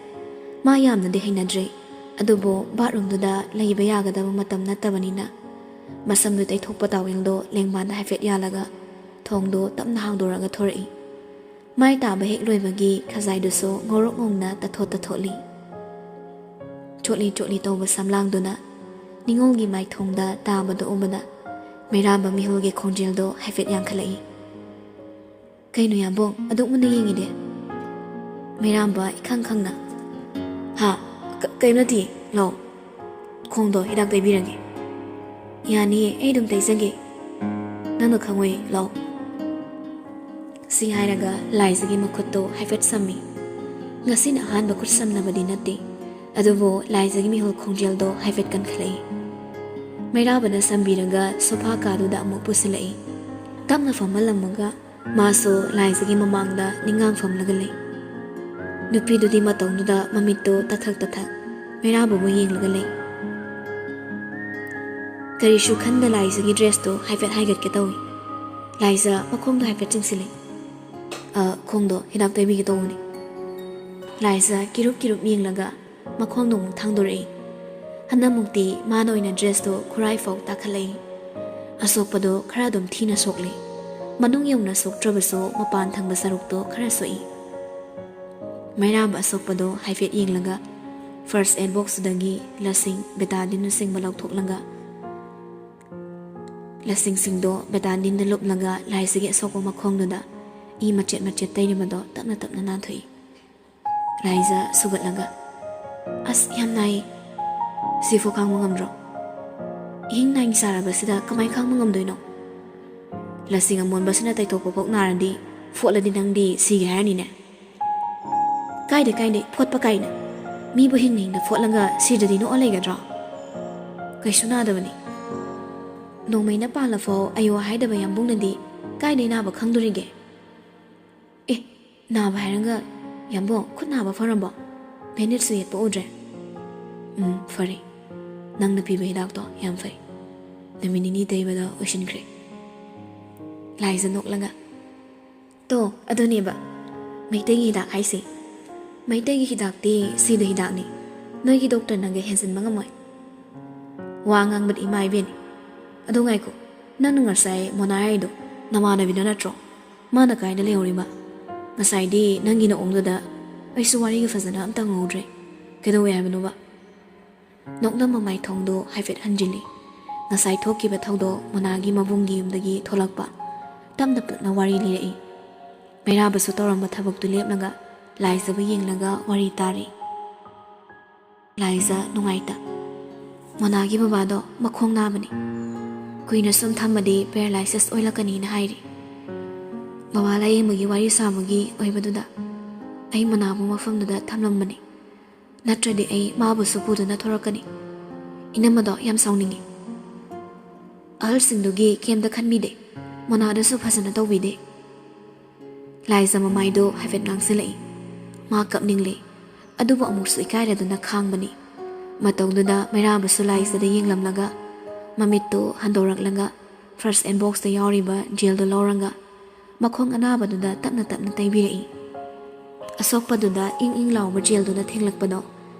ꯃꯥ ꯌꯥꯝꯅꯗꯤ ꯍꯩꯅꯗ꯭ꯔꯤ, ꯑꯗꯨꯕꯨ ꯕꯥꯠꯔꯨꯝꯗꯨꯗ ꯂꯩꯕ ꯌꯥꯒꯗꯕ ꯃꯇꯝ ꯅꯠꯇꯕꯅꯤꯅ ꯃꯁꯝꯗꯨ ꯇꯩꯊꯣꯛꯄ ꯇꯥꯋꯦꯜꯗꯣ ꯂꯦꯡꯕꯥꯟꯗ ꯍꯥꯏꯐꯦꯠ ꯌꯥꯜꯂꯒ ꯊꯣꯡꯗꯣ ꯇꯞꯅ ꯍꯥꯡꯗꯣꯔꯒ ꯊꯣꯔꯛꯏ꯫ ꯃꯥꯏ ꯇꯥꯕ ꯍꯦꯛ ꯂꯣꯏꯕꯒꯤ ꯈꯖꯥꯏꯗꯨꯁꯨ ꯉꯧꯔꯣꯛ ꯉꯧꯅ ꯇꯥꯊꯣꯠ ꯇꯥꯊꯣꯠꯂꯤ꯫ ꯆꯣꯠꯂꯤ ꯆꯣꯠꯂꯤ ꯇꯧꯕ ꯁꯝꯂꯥꯡꯗꯨꯅ ꯅꯤꯉꯣꯜꯒꯤ ꯃꯥꯏꯊꯣꯡꯗ ꯇꯥꯕꯗ ꯎꯕꯗ ꯃꯩꯔꯥꯕ ꯃꯤꯍꯨꯜꯒꯤ ꯈꯣꯡꯖꯦꯜꯗꯣ ꯍꯥꯏꯐꯦꯠ ꯌꯥꯡꯈꯠꯂꯛꯏ꯫ "ꯀꯩꯅꯣ ꯌꯥꯝꯕꯣꯡ, ꯑꯗꯨꯛ ꯃꯨꯟꯅ ꯌꯦꯡꯉꯤꯗꯤ?" ꯃꯩꯔꯥꯕ ꯏꯈꯪ ꯈꯪꯅ, "ꯍꯥ? ꯀ-, ꯀꯩꯝ ꯅꯠꯇꯦ, ꯂꯥꯛꯑꯣ꯫ ꯈꯣꯡꯗꯣ ꯍꯤꯗꯥꯛ ꯇꯩꯕꯤꯔꯒꯦ꯫" "ꯌꯥꯅꯤꯌꯦ, ꯑꯩ ꯑꯗꯨꯝ ꯇꯩꯖꯒꯦ꯫ ꯅꯪꯅ ꯈꯪꯉꯣꯏ, ꯂꯥꯛꯑꯣ꯫" ꯁꯤ ꯍꯥꯏꯔꯒ ꯂꯥꯏꯖꯒꯤ ꯃꯈꯨꯠꯇꯣ ꯍꯥꯏꯐꯦꯠ ꯁꯝꯃꯤ꯫ ꯉꯁꯤꯅ ꯑꯍꯥꯟꯕ ꯈꯨꯠ ꯁꯝꯅꯕꯗꯤ ꯅꯠꯇꯦ, ꯑꯗꯨꯕꯨ ꯂꯥꯏꯖꯒꯤ ꯃꯤꯍꯨꯜ ꯈꯣꯡꯖꯦꯜꯗꯣ ꯍꯥꯏꯐꯦꯠ ꯀꯟꯈꯠꯂꯛꯏ꯫ ꯃꯩꯔꯥꯕꯅ ꯁꯝꯕꯤꯔꯒ ꯁꯣꯐꯥ ꯀꯥꯗꯨꯗ ꯑꯃꯨꯛ ꯄꯨꯁꯤꯜꯂꯛꯏ꯫ ꯇꯞꯅ ꯐꯝꯍꯜꯂꯝꯃꯒ ꯃꯥꯁꯨ ꯂꯥꯏꯖꯒꯤ ꯃꯃꯥꯡꯗ ꯅꯤꯡꯉꯥꯡ ꯐꯝꯂꯒ ꯂꯩ꯫ ꯅꯨꯄꯤꯗꯨꯗꯤ ꯃꯇꯧꯗꯨꯗ ꯃꯃꯤꯠꯇꯣ ꯇꯊꯛ ꯇꯊꯛ ꯃꯩꯔꯥꯕꯕꯨ ꯌꯦꯡꯂꯒ ꯂꯩ꯫ ꯀꯔꯤꯁꯨ ꯈꯟꯗ ꯂꯥꯏꯖꯒꯤ ꯗ꯭ꯔꯦꯁꯇꯣ ꯍꯥꯏꯐꯦꯠ ꯍꯥꯏꯒꯠꯀꯦ ꯇꯧꯏ꯫ ꯂꯥꯏꯖ ꯃꯈꯣꯡꯗꯣ ꯍꯥꯏꯐꯦꯠ ꯆꯤꯡꯁꯤꯜꯂꯤ꯫ "ꯑ, ꯈꯣꯡꯗꯣ ꯍꯤꯗꯥꯛ ꯇꯩꯕꯤꯒꯦ ꯇꯧꯕꯅꯤ꯫" ꯂꯥꯏꯖ ꯀꯤꯔꯨꯞ ꯀꯤꯔꯨꯞ ꯌꯦꯡꯂꯒ ꯃꯈꯣꯡꯗꯣ ꯑꯃꯨꯛ ꯊꯥꯡꯗꯣꯔꯛꯏ꯫ ꯍꯟꯗꯛꯃꯨꯛꯇꯤ ꯃꯥꯅ ꯑꯣꯏꯅ ꯗ꯭ꯔꯦꯁꯇꯣ ꯈꯨꯔꯥꯏ ꯐꯥꯎ ꯇꯥꯈꯠꯂꯛꯏ꯫ ꯑꯁꯣꯛꯄꯗꯣ ꯈꯔ ꯑꯗꯨꯝ ꯊꯤꯅ ꯁꯣꯛꯂꯤ꯫ ꯃꯅꯨꯡ ꯌꯧꯅ ꯁꯣꯛꯇ꯭ꯔꯕꯁꯨ ꯃꯄꯥꯟ ꯊꯪꯕ ꯁꯔꯨꯛꯇꯣ ꯈꯔ ꯁꯣꯛꯏ꯫ ꯃꯩꯔꯥꯕ ꯑꯁꯣꯛꯄꯗꯣ ꯍꯥꯏꯐꯦꯠ ꯌꯦꯡꯂꯒ first aid boxꯇꯨꯗꯒꯤ ꯂꯁꯤꯡ, ꯕꯦꯇꯥꯗꯤꯟꯅ ꯆꯤꯡꯕ ꯂꯧꯊꯣꯛꯂꯒ ꯂꯁꯤꯡꯁꯤꯡꯗꯣ ꯕꯦꯇꯥꯗꯤꯟꯗ ꯂꯨꯞꯂꯒ ꯂꯥꯏꯖꯒꯤ ꯑꯁꯣꯛꯄ ꯃꯈꯣꯡꯗꯨꯗ ꯏ ꯃꯆꯦꯠ ꯃꯆꯦꯠ ꯇꯩꯔꯤꯕꯗꯣ ꯇꯞꯅ ꯇꯞꯅ ꯅꯥꯟꯊꯣꯛꯏ꯫ ꯂꯥꯏꯖ ꯁꯨꯒꯠꯂꯒ, "ꯑꯁ, ꯌꯥꯝ ꯅꯥꯏ꯫ ꯁꯤꯐꯥꯎ ꯈꯥꯡꯕ ꯉꯝꯗ꯭ꯔꯣ? ꯏꯍꯤꯡ ꯅꯥꯏꯡ ꯆꯥꯔꯕꯁꯤꯗ ꯀꯃꯥꯏ ꯈꯥꯡꯕ ꯉꯝꯗꯣꯏꯅꯣ? ꯂꯁꯤꯡ ꯑꯃꯣꯟꯕꯁꯤꯅ ꯇꯩꯊꯣꯛꯄ ꯐꯥꯎ ꯅꯥꯔꯗꯤ, ꯐꯣꯠꯂꯗꯤ ꯅꯪꯗꯤ ꯁꯤꯒꯦ ꯍꯥꯏꯔꯅꯤꯅꯦ꯫" "ꯀꯥꯏꯗꯦ, ꯀꯥꯏꯗꯦ, ꯐꯣꯠꯄ ꯀꯥꯏꯅ꯫ ꯃꯤꯕꯨ ꯍꯤꯡꯅ ꯍꯤꯡꯅ ꯐꯣꯠꯂꯒ ꯁꯤꯗ꯭ꯔꯗꯤ ꯅꯣꯛꯑ ꯂꯩꯒꯗ꯭ꯔꯣ?" ꯀꯩꯁꯨ ꯅꯥꯗꯕꯅꯤ꯫ ꯅꯣꯡꯃꯩꯅ ꯄꯥꯜꯂꯐꯥꯎ ꯑꯌꯣ ꯍꯥꯏꯗꯕ ꯌꯥꯝꯕꯨꯡꯅꯗꯤ ꯀꯥꯏꯗꯩ ꯅꯥꯕ ꯈꯪꯗꯣꯔꯤꯒꯦ? ꯑꯦ, ꯅꯥꯕ ꯍꯥꯏꯔꯒ ꯌꯥꯝꯕꯨꯡ ꯈꯨꯠ ꯅꯥꯕ ꯐꯔꯕꯣ? ꯕꯦꯟꯗꯦꯖꯁꯨ ꯌꯦꯠꯄ ꯎꯗ꯭ꯔꯦ꯫ ꯎꯝ, ꯐꯔꯦ꯫ ꯅꯪꯅ ꯄꯤꯕ ꯍꯤꯗꯥꯛꯇꯣ ꯌꯥꯝ ꯐꯩ꯫ ꯅꯨꯃꯤꯠ ꯅꯤꯅꯤ ꯇꯩꯕꯗ ꯑꯣꯏꯁꯤꯟꯈ꯭ꯔꯦ꯫ ꯂꯥꯏꯖ ꯅꯣꯛꯂꯒ, ꯇꯣ, ꯑꯗꯨꯅꯦꯕ ꯃꯩꯇꯩꯒꯤ ꯍꯤꯗꯥꯛ ꯍꯥꯏꯁꯦ꯫ ꯃꯩꯇꯩꯒꯤ ꯍꯤꯗꯥꯛꯇꯤ ꯁꯤꯗ ꯍꯤꯗꯥꯛꯅꯤ꯫ ꯅꯣꯏꯒꯤ ꯗꯣꯛꯇꯔꯅꯒ ꯍꯦꯟꯖꯤꯟꯕ ꯉꯝꯃꯣꯏ꯫ ꯋꯥ ꯉꯥꯡꯕꯗ ꯏꯃꯥ ꯏꯕꯦꯟꯅꯤ꯫ ꯑꯗꯣ ꯉꯥꯏꯈꯣ, ꯅꯪꯅ ꯉꯁꯥꯏ ꯃꯣꯅꯥ ꯍꯥꯏꯗꯣ ꯅꯃꯥꯟꯅꯕꯤꯗꯣ ꯅꯠꯇ꯭ꯔꯣ? ꯃꯥꯅ ꯀꯥꯏꯗ ꯂꯩꯍꯧꯔꯤꯕ? ꯉꯁꯥꯏꯗꯤ ꯅꯪꯒꯤ ꯅꯑꯣꯡꯗꯨꯗ ꯑꯩꯁꯨ ꯋꯥꯔꯤꯒ ꯐꯖꯅ ꯑꯝꯇ ꯉꯧꯗ꯭ꯔꯦ꯫ ꯀꯩꯗꯧꯋꯦ ꯍꯥꯏꯕꯅꯣꯕ? ꯅꯣꯛꯅ ꯃꯃꯥꯏ ꯊꯣꯡꯗꯣ ꯍꯥꯏꯐꯦꯠ ꯍꯟꯖꯤꯜꯂꯤ꯫ ꯉꯁꯥꯏ ꯊꯣꯛꯈꯤꯕ ꯊꯧꯗꯣꯛ ꯃꯣꯅꯥꯒꯤ ꯃꯕꯨꯡꯒꯤ ꯌꯨꯝꯗꯒꯤ ꯊꯣꯛꯂꯛꯄ ꯇꯞꯅ ꯇꯞꯅ ꯋꯥꯔꯤ ꯂꯤꯔꯛꯏ꯫ ꯃꯩꯔꯥꯕꯁꯨ ꯇꯧꯔꯝꯕ ꯊꯕꯛꯇꯨ ꯂꯦꯞꯂꯒ ꯂꯥꯏꯖꯕꯨ ꯌꯦꯡꯂꯒ ꯋꯥꯔꯤ ꯇꯥꯔꯤ꯫ ꯂꯥꯏꯖ ꯅꯨꯡꯉꯥꯏꯇ꯫ ꯃꯣꯅꯥꯒꯤ ꯕꯕꯥꯗꯣ ꯃꯈꯣꯡ ꯅꯥꯕꯅꯤ꯫ ꯀꯨꯏꯅ ꯁꯨꯝ ꯊꯝꯃꯗꯤ ꯄꯦꯔꯥꯂꯥꯏꯁꯤꯁ ꯑꯣꯏꯂꯛꯀꯅꯤꯅ ꯍꯥꯏꯔꯤ꯫ ꯕꯕꯥ ꯂꯥꯌꯦꯡꯕꯒꯤ ꯋꯥꯔꯤ ꯁꯥꯕꯒꯤ ꯑꯣꯏꯕꯗꯨꯗ ꯑꯩ ꯃꯣꯅꯥꯕꯨ ꯃꯐꯝꯗꯨꯗ ꯊꯝꯂꯝꯕꯅꯤ꯫ ꯅꯠꯇ꯭ꯔꯗꯤ ꯑꯩ ꯃꯥꯕꯨꯁꯨ ꯄꯨꯗꯨꯅ ꯊꯣꯔꯛꯀꯅꯤ꯫ ꯏꯅꯝꯃꯗꯣ ꯌꯥꯝ ꯁꯥꯎꯅꯤꯡꯉꯤ꯫ ꯑꯍꯜꯁꯤꯡꯗꯨꯒꯤ ꯀꯩꯝꯇ ꯈꯟꯕꯤꯗꯦ꯫ ꯃꯣꯅꯥꯗꯁꯨ ꯐꯖꯅ ꯇꯧꯕꯤꯗꯦ꯫ ꯂꯥꯏꯖ ꯃꯃꯥꯏꯗꯣ ꯍꯥꯏꯐꯦꯠ ꯉꯥꯡꯁꯤꯜꯂꯛꯏ꯫ ꯃꯥ ꯀꯞꯅꯤꯡꯂꯦ꯫ ꯑꯗꯨꯕꯨ ꯑꯃꯨꯛꯁꯨ ꯏꯀꯥꯏꯔꯗꯨꯅ ꯈꯥꯡꯕꯅꯤ꯫ ꯃꯇꯧꯗꯨꯗ ꯃꯩꯔꯥꯕꯁꯨ ꯂꯥꯏꯖꯗ ꯌꯦꯡꯂꯝꯂꯒ ꯃꯃꯤꯠꯇꯨ ꯍꯟꯗꯣꯔꯛꯂꯒ ꯐꯥꯔꯁ ꯑꯦꯗ ꯕꯣꯛꯁꯇ ꯌꯥꯎꯔꯤꯕ ꯖꯦꯜꯗꯨ ꯂꯧꯔꯒ ꯃꯈꯣꯡ ꯑꯅꯥꯕꯗꯨꯗ ꯇꯞꯅ ꯇꯞꯅ ꯇꯩꯕꯤꯔꯛꯏ꯫ ꯑꯁꯣꯛꯄꯗꯨꯗ ꯏꯪ ꯏꯪ ꯂꯥꯎꯕ ꯖꯦꯜꯗꯨꯅ ꯊꯦꯡꯂꯛꯄꯗꯣ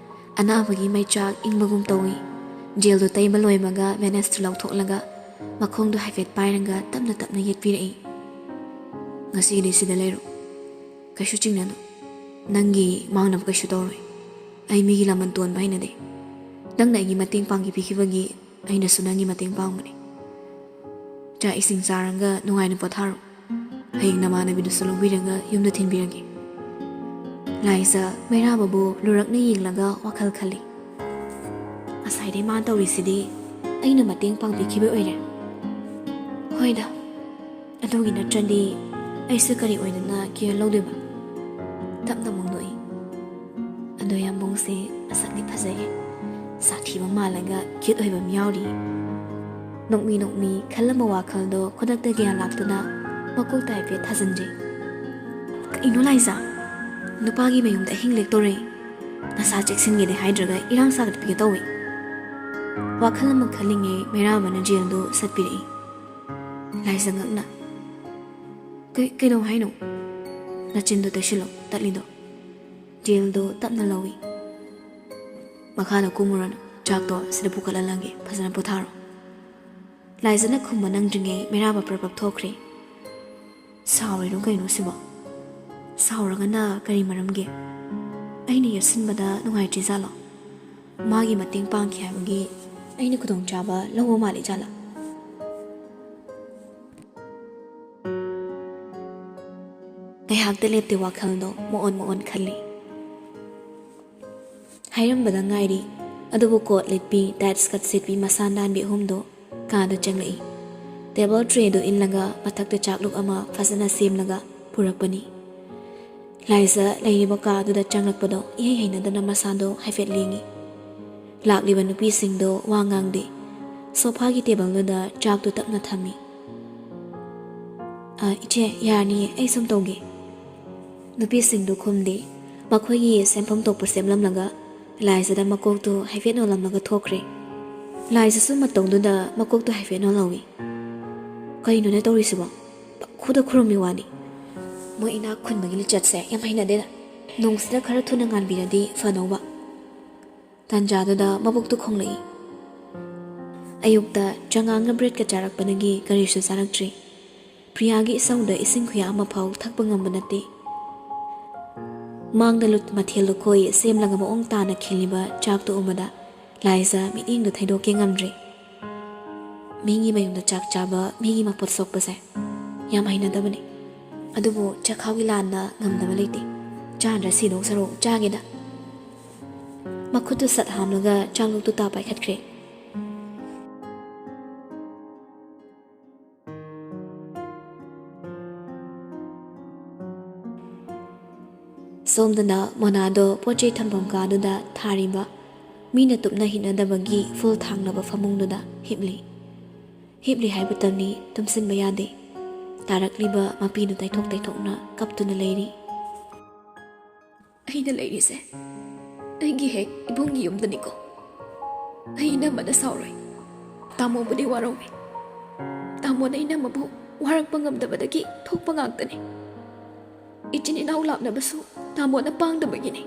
ꯑꯅꯥꯕꯒꯤ ꯃꯩꯆꯥꯛ ꯏꯪꯕꯒꯨꯝ ꯇꯧꯏ꯫ ꯖꯦꯜꯗꯨ ꯇꯩꯕ ꯂꯣꯏꯕꯒ ꯕꯦꯟꯗꯦꯖꯇꯨ ꯂꯧꯊꯣꯛꯂꯒ ꯃꯈꯣꯡꯗꯨ ꯍꯥꯏꯐꯦꯠ ꯄꯥꯏꯔꯒ ꯇꯞꯅ ꯇꯞꯅ ꯌꯦꯠꯄꯤꯔꯛꯏ꯫ "ꯉꯁꯤꯒꯤꯗꯤ ꯁꯤꯗ ꯂꯩꯔꯣ꯫ ꯀꯩꯁꯨ ꯆꯤꯡꯅꯅꯨ꯫ ꯅꯪꯒꯤ ꯃꯥꯡꯅꯕ ꯀꯩꯁꯨ ꯇꯧꯔꯣꯏ꯫ ꯑꯩ ꯃꯤꯒꯤ ꯂꯃꯟ ꯇꯣꯟꯕ ꯍꯩꯅꯗꯦ꯫ ꯅꯪꯅ ꯑꯩꯒꯤ ꯃꯇꯦꯡ ꯄꯥꯡꯒꯤ ꯄꯤꯈꯤꯕꯒꯤ ꯑꯩꯅꯁꯨ ꯅꯪꯒꯤ ꯃꯇꯦꯡ ꯄꯥꯡꯕꯅꯤ꯫ ꯆꯥꯛ ꯏꯁꯤꯡ ꯆꯥꯔꯒ ꯅꯨꯡꯉꯥꯏꯅ ꯄꯣꯊꯥꯔꯣ꯫ ꯍꯌꯦꯡ ꯅꯃꯥꯟꯅꯕꯤꯗꯨꯁꯨ ꯂꯧꯕꯤꯔꯒ ꯌꯨꯝꯗ ꯊꯤꯟꯕꯤꯔꯒꯦ꯫" ꯂꯥꯏꯖ ꯃꯩꯔꯥꯕꯕꯨ ꯂꯨꯔꯛꯅ ꯌꯦꯡꯂꯒ ꯋꯥꯈꯜ ꯈꯜꯂꯤ꯫ "ꯉꯁꯥꯏꯗꯩ ꯃꯥ ꯇꯧꯔꯤꯁꯤꯗꯤ ꯑꯩꯅ ꯃꯇꯦꯡ ꯄꯥꯡꯕꯤꯈꯤꯕ ꯑꯣꯏꯔꯦ꯫ ꯍꯣꯏꯗ, ꯑꯗꯨꯒꯤ ꯅꯠꯇ꯭ꯔꯗꯤ ꯑꯩꯁꯦ ꯀꯔꯤ ꯑꯣꯏꯗꯅ ꯀꯤꯌꯔ ꯂꯧꯗꯣꯏꯕ?" ꯇꯞꯅ ꯑꯃꯨꯛ ꯅꯣꯛꯏ꯫ "ꯑꯗꯣ ꯌꯥꯝꯕꯨꯡꯁꯦ ꯃꯁꯛꯇꯤ ꯐꯖꯩꯌꯦ꯫ ꯁꯥꯊꯤꯕ ꯃꯥꯜꯂꯒ ꯀ꯭ꯌꯨꯠ ꯑꯣꯏꯕ ꯑꯃ ꯌꯥꯎꯔꯤ꯫ ꯅꯣꯛꯃꯤ ꯅꯣꯛꯃꯤ ꯈꯜꯂꯝꯕ ꯋꯥꯈꯜꯗꯣ ꯈꯨꯗꯛꯇ ꯒ꯭ꯌꯥꯟ ꯂꯥꯛꯇꯨꯅ ꯃꯀꯣꯛꯇ ꯍꯥꯏꯐꯦꯠ ꯊꯥꯖꯤꯟꯖꯩ꯫ "ꯀꯩꯅꯣ ꯂꯥꯏꯖꯥ? ꯅꯨꯄꯥꯒꯤ ꯃꯌꯨꯝꯗ ꯑꯍꯤꯡ ꯂꯦꯛꯇꯣꯔꯦ꯫ ꯅꯁꯥ ꯆꯦꯛꯁꯤꯟꯒꯦꯗꯤ ꯍꯥꯏꯗ꯭ꯔꯒ ꯏꯔꯥꯡ ꯁꯥꯒꯠꯄꯤꯒꯦ ꯇꯧꯏ"꯫ ꯋꯥꯈꯜ ꯑꯃ ꯈꯜꯂꯤꯉꯩ ꯃꯩꯔꯥꯕꯅ ꯖꯦꯜꯗꯨ ꯁꯠꯄꯤꯔꯛꯏ꯫ ꯂꯥꯏꯖꯥ ꯉꯛꯅ, "ꯀꯩ-, ꯀꯩꯗꯧ ꯍꯥꯏꯅꯣ?" "ꯅꯆꯤꯟꯗꯣ ꯇꯩꯁꯤꯜꯂꯣ, ꯇꯠꯂꯤꯗꯣ"꯫ ꯖꯦꯜꯗꯣ ꯇꯞꯅ ꯂꯧꯏ꯫ "ꯃꯈꯥꯗ ꯀꯨꯝꯃꯨꯔꯅꯨ, ꯆꯥꯛꯇꯣ ꯁꯤꯗ ꯄꯨꯈꯠꯍꯜꯂꯒꯦ, ꯐꯖꯅ ꯄꯣꯊꯥꯔꯣ"꯫ ꯂꯥꯏꯖꯥꯅ ꯈꯨꯝꯕ ꯅꯪꯗ꯭ꯔꯤꯉꯩ ꯃꯩꯔꯥꯕ ꯄ꯭ꯔꯞ ꯄ꯭ꯔꯞ ꯊꯣꯛꯈ꯭ꯔꯦ꯫ "ꯁꯥꯎꯔꯤꯔꯣ ꯀꯩꯅꯣ ꯁꯤꯕꯣ? ꯁꯥꯎꯔꯒꯅ ꯀꯔꯤ ꯃꯔꯝꯒꯤ? ꯑꯩꯅ ꯌꯦꯠꯁꯤꯟꯕꯗ ꯅꯨꯡꯉꯥꯏꯇ꯭ꯔꯤꯖꯥꯠꯂꯣ? ꯃꯥꯒꯤ ꯃꯇꯦꯡ ꯄꯥꯡꯈꯤ ꯍꯥꯏꯕꯒꯤ ꯑꯩꯅ ꯈꯨꯗꯣꯡꯆꯥꯕ ꯂꯧꯕ ꯃꯥꯜꯂꯤꯖꯥꯠꯂꯥ?" ꯉꯥꯏꯍꯥꯛꯇ ꯂꯦꯞꯇꯦ ꯋꯥꯈꯜꯗꯣ ꯃꯑꯣꯟ ꯃꯑꯣꯟ ꯈꯜꯂꯤ꯫ ꯍꯥꯏꯔꯝꯕꯗ ꯉꯥꯏꯔꯤ, ꯑꯗꯨꯕꯨ ꯀꯣꯠ ꯂꯤꯠꯄꯤ, ꯇꯥꯏꯠ ꯁ꯭ꯀꯔꯠ ꯁꯦꯠꯄꯤ ꯃꯁꯥ ꯅꯥꯟꯕꯤ ꯑꯍꯨꯝꯗꯣ ꯀꯥꯗ ꯆꯪꯂꯛꯏ꯫ ꯇꯦꯕꯜ ꯇ꯭ꯔꯦꯗꯨ ꯏꯜꯂꯒ ꯃꯊꯛꯇ ꯆꯥꯛꯂꯨꯛ ꯑꯃ ꯐꯖꯅ ꯁꯦꯝꯂꯒ ꯄꯨꯔꯛꯄꯅꯤ꯫ ꯂꯥꯏꯖꯥ ꯂꯩꯔꯤꯕ ꯀꯥꯗꯨꯗ ꯆꯪꯂꯛꯄꯗꯣ ꯏꯍꯩ ꯍꯩꯅꯗꯅ ꯃꯁꯥꯗꯣ ꯍꯥꯏꯐꯦꯠ ꯂꯦꯡꯉꯤ꯫ ꯂꯥꯛꯂꯤꯕ ꯅꯨꯄꯤꯁꯤꯡꯗꯣ ꯋꯥ ꯉꯥꯡꯗꯦ꯫ ꯁꯣꯐꯥꯒꯤ ꯇꯦꯕꯜꯗꯨꯗ ꯆꯥꯛꯇꯨ ꯇꯞꯅ ꯊꯝꯃꯤ꯫ "ꯑ, ꯏꯆꯦ, ꯌꯥꯔꯅꯤꯌꯦ, ꯑꯩ ꯁꯨꯝ ꯇꯧꯒꯦ"꯫ ꯅꯨꯄꯤꯁꯤꯡꯗꯨ ꯈꯨꯝꯗꯦ꯫ ꯃꯈꯣꯏꯒꯤ ꯁꯦꯝꯐꯝ ꯊꯣꯛꯄ ꯁꯦꯝꯂꯝꯂꯒ ꯂꯥꯏꯖꯥꯗ ꯃꯀꯣꯛꯇꯨ ꯍꯥꯏꯐꯦꯠ ꯅꯣꯜꯂꯝꯂꯒ ꯊꯣꯛꯈ꯭ꯔꯦ꯫ ꯂꯥꯏꯖꯥꯁꯨ ꯃꯇꯧꯗꯨꯗ ꯃꯀꯣꯛꯇꯨ ꯍꯥꯏꯐꯦꯠ ꯅꯣꯜꯍꯧꯏ꯫ "ꯀꯩꯅꯣꯅꯦ ꯇꯧꯔꯤꯁꯤꯕꯣ? ꯄꯪꯈꯨꯗ ꯈꯨꯔꯨꯝꯃꯤ ꯋꯥꯅꯤ꯫ ꯃꯣꯏ ꯏꯅꯥꯛ ꯈꯨꯟꯕꯒꯤ ꯂꯤꯆꯠꯁꯦ ꯌꯥꯝ ꯍꯩꯅꯗꯦꯗ꯫ ꯅꯣꯡꯁꯤꯗ ꯈꯔ ꯊꯨꯅ ꯉꯥꯟꯕꯤꯔꯗꯤ ꯐꯗꯧꯕ"꯫ ꯇꯥꯟꯖꯥꯗꯨꯗ ꯃꯕꯨꯛꯇꯨ ꯈꯣꯡꯂꯛꯏ꯫ ꯑꯌꯨꯛꯇ ꯆꯉꯥꯡꯒ ꯕ꯭ꯔꯦꯗꯀ ꯆꯥꯔꯛꯄꯗꯒꯤ ꯀꯔꯤꯁꯨ ꯆꯥꯔꯛꯇ꯭ꯔꯤ꯫ ꯄ꯭ꯔꯤꯌꯥꯒꯤ ꯏꯁꯧꯗ ꯏꯁꯤꯡ ꯈꯨꯌꯥ ꯑꯃꯐꯥꯎ ꯊꯛꯄ ꯉꯝꯕ ꯅꯠꯇꯦ꯫ ꯃꯥꯡꯗ ꯂꯨꯠ-, ꯃꯊꯦꯜ ꯂꯨꯀꯣꯏ ꯁꯦꯝꯂꯒ ꯃꯑꯣꯡ ꯇꯥꯅ ꯈꯤꯜꯂꯤꯕ ꯆꯥꯛꯇꯨ ꯎꯕꯗ ꯂꯥꯏꯖꯥ ꯃꯤꯠꯌꯦꯡꯗꯨ ꯊꯩꯗꯣꯛꯀꯦ ꯉꯝꯗ꯭ꯔꯦ꯫ ꯃꯤꯒꯤ ꯃꯌꯨꯝꯗ ꯆꯥꯛ ꯆꯥꯕ, ꯃꯤꯒꯤ ꯃꯄꯣꯠ ꯁꯣꯛꯄꯁꯦ ꯌꯥꯝ ꯍꯩꯅꯗꯕꯅꯤ꯫ ꯑꯗꯨꯕꯨ ꯆꯈꯥꯎꯒꯤ ꯂꯥꯟꯅ ꯉꯝꯗꯕ ꯂꯩꯇꯦ꯫ ꯆꯥꯗ꯭ꯔ ꯁꯤꯗꯧ ꯁꯔꯨꯛ ꯆꯥꯒꯦꯗ꯫ ꯃꯈꯨꯠꯇꯨ ꯁꯠ ꯍꯥꯝꯂꯒ ꯆꯥꯛꯂꯨꯛꯇꯨ ꯇꯥ ꯄꯥꯏꯈꯠꯈ꯭ꯔꯦ꯫ ꯁꯣꯝꯗꯅ ꯃꯣꯅꯥꯗꯣ ꯄꯣꯠ ꯆꯩ ꯊꯝꯐꯝ ꯀꯥꯗꯨꯗ ꯊꯥꯔꯤꯕ ꯃꯤꯅ ꯇꯨꯞꯅ ꯍꯤꯞꯅꯗꯕꯒꯤ ꯐꯨꯜ ꯊꯥꯡꯅꯕ ꯐꯃꯨꯡꯗꯨꯗ ꯍꯤꯞꯂꯤ꯫ ꯍꯤꯞꯂꯤ ꯍꯥꯏꯕꯇꯅꯤ, ꯇꯨꯝꯁꯤꯟꯕ ꯌꯥꯗꯦ꯫ ꯇꯥꯔꯛꯂꯤꯕ ꯃꯄꯤꯗꯨ ꯇꯩꯊꯣꯛ ꯇꯩꯊꯣꯛꯅ ꯀꯞꯇꯨꯅ ꯂꯩꯔꯤ꯫ "ꯑꯩꯅ ꯂꯩꯔꯤꯁꯦ ꯑꯩꯒꯤ ꯍꯦꯛ ꯏꯕꯨꯡꯒꯤ ꯌꯨꯝꯗꯅꯤꯀꯣ꯫ ꯑꯩ ꯏꯅꯝꯃꯗ ꯁꯥꯎꯔꯣꯏ꯫ ꯇꯥꯃꯣꯕꯨꯗꯤ ꯋꯥꯔꯧꯏ꯫ ꯇꯥꯃꯣꯅ ꯏꯅꯝꯃꯕꯨ ꯋꯥꯔꯛꯄ ꯉꯝꯗꯕꯗꯒꯤ ꯊꯣꯛꯄ ꯉꯥꯛꯇꯅꯤ꯫ ꯏꯆꯤꯟ ꯏꯅꯥꯎ ꯂꯥꯛꯅꯕꯁꯨ ꯇꯥꯃꯣꯅ ꯄꯥꯡꯗꯕꯒꯤꯅꯤ꯫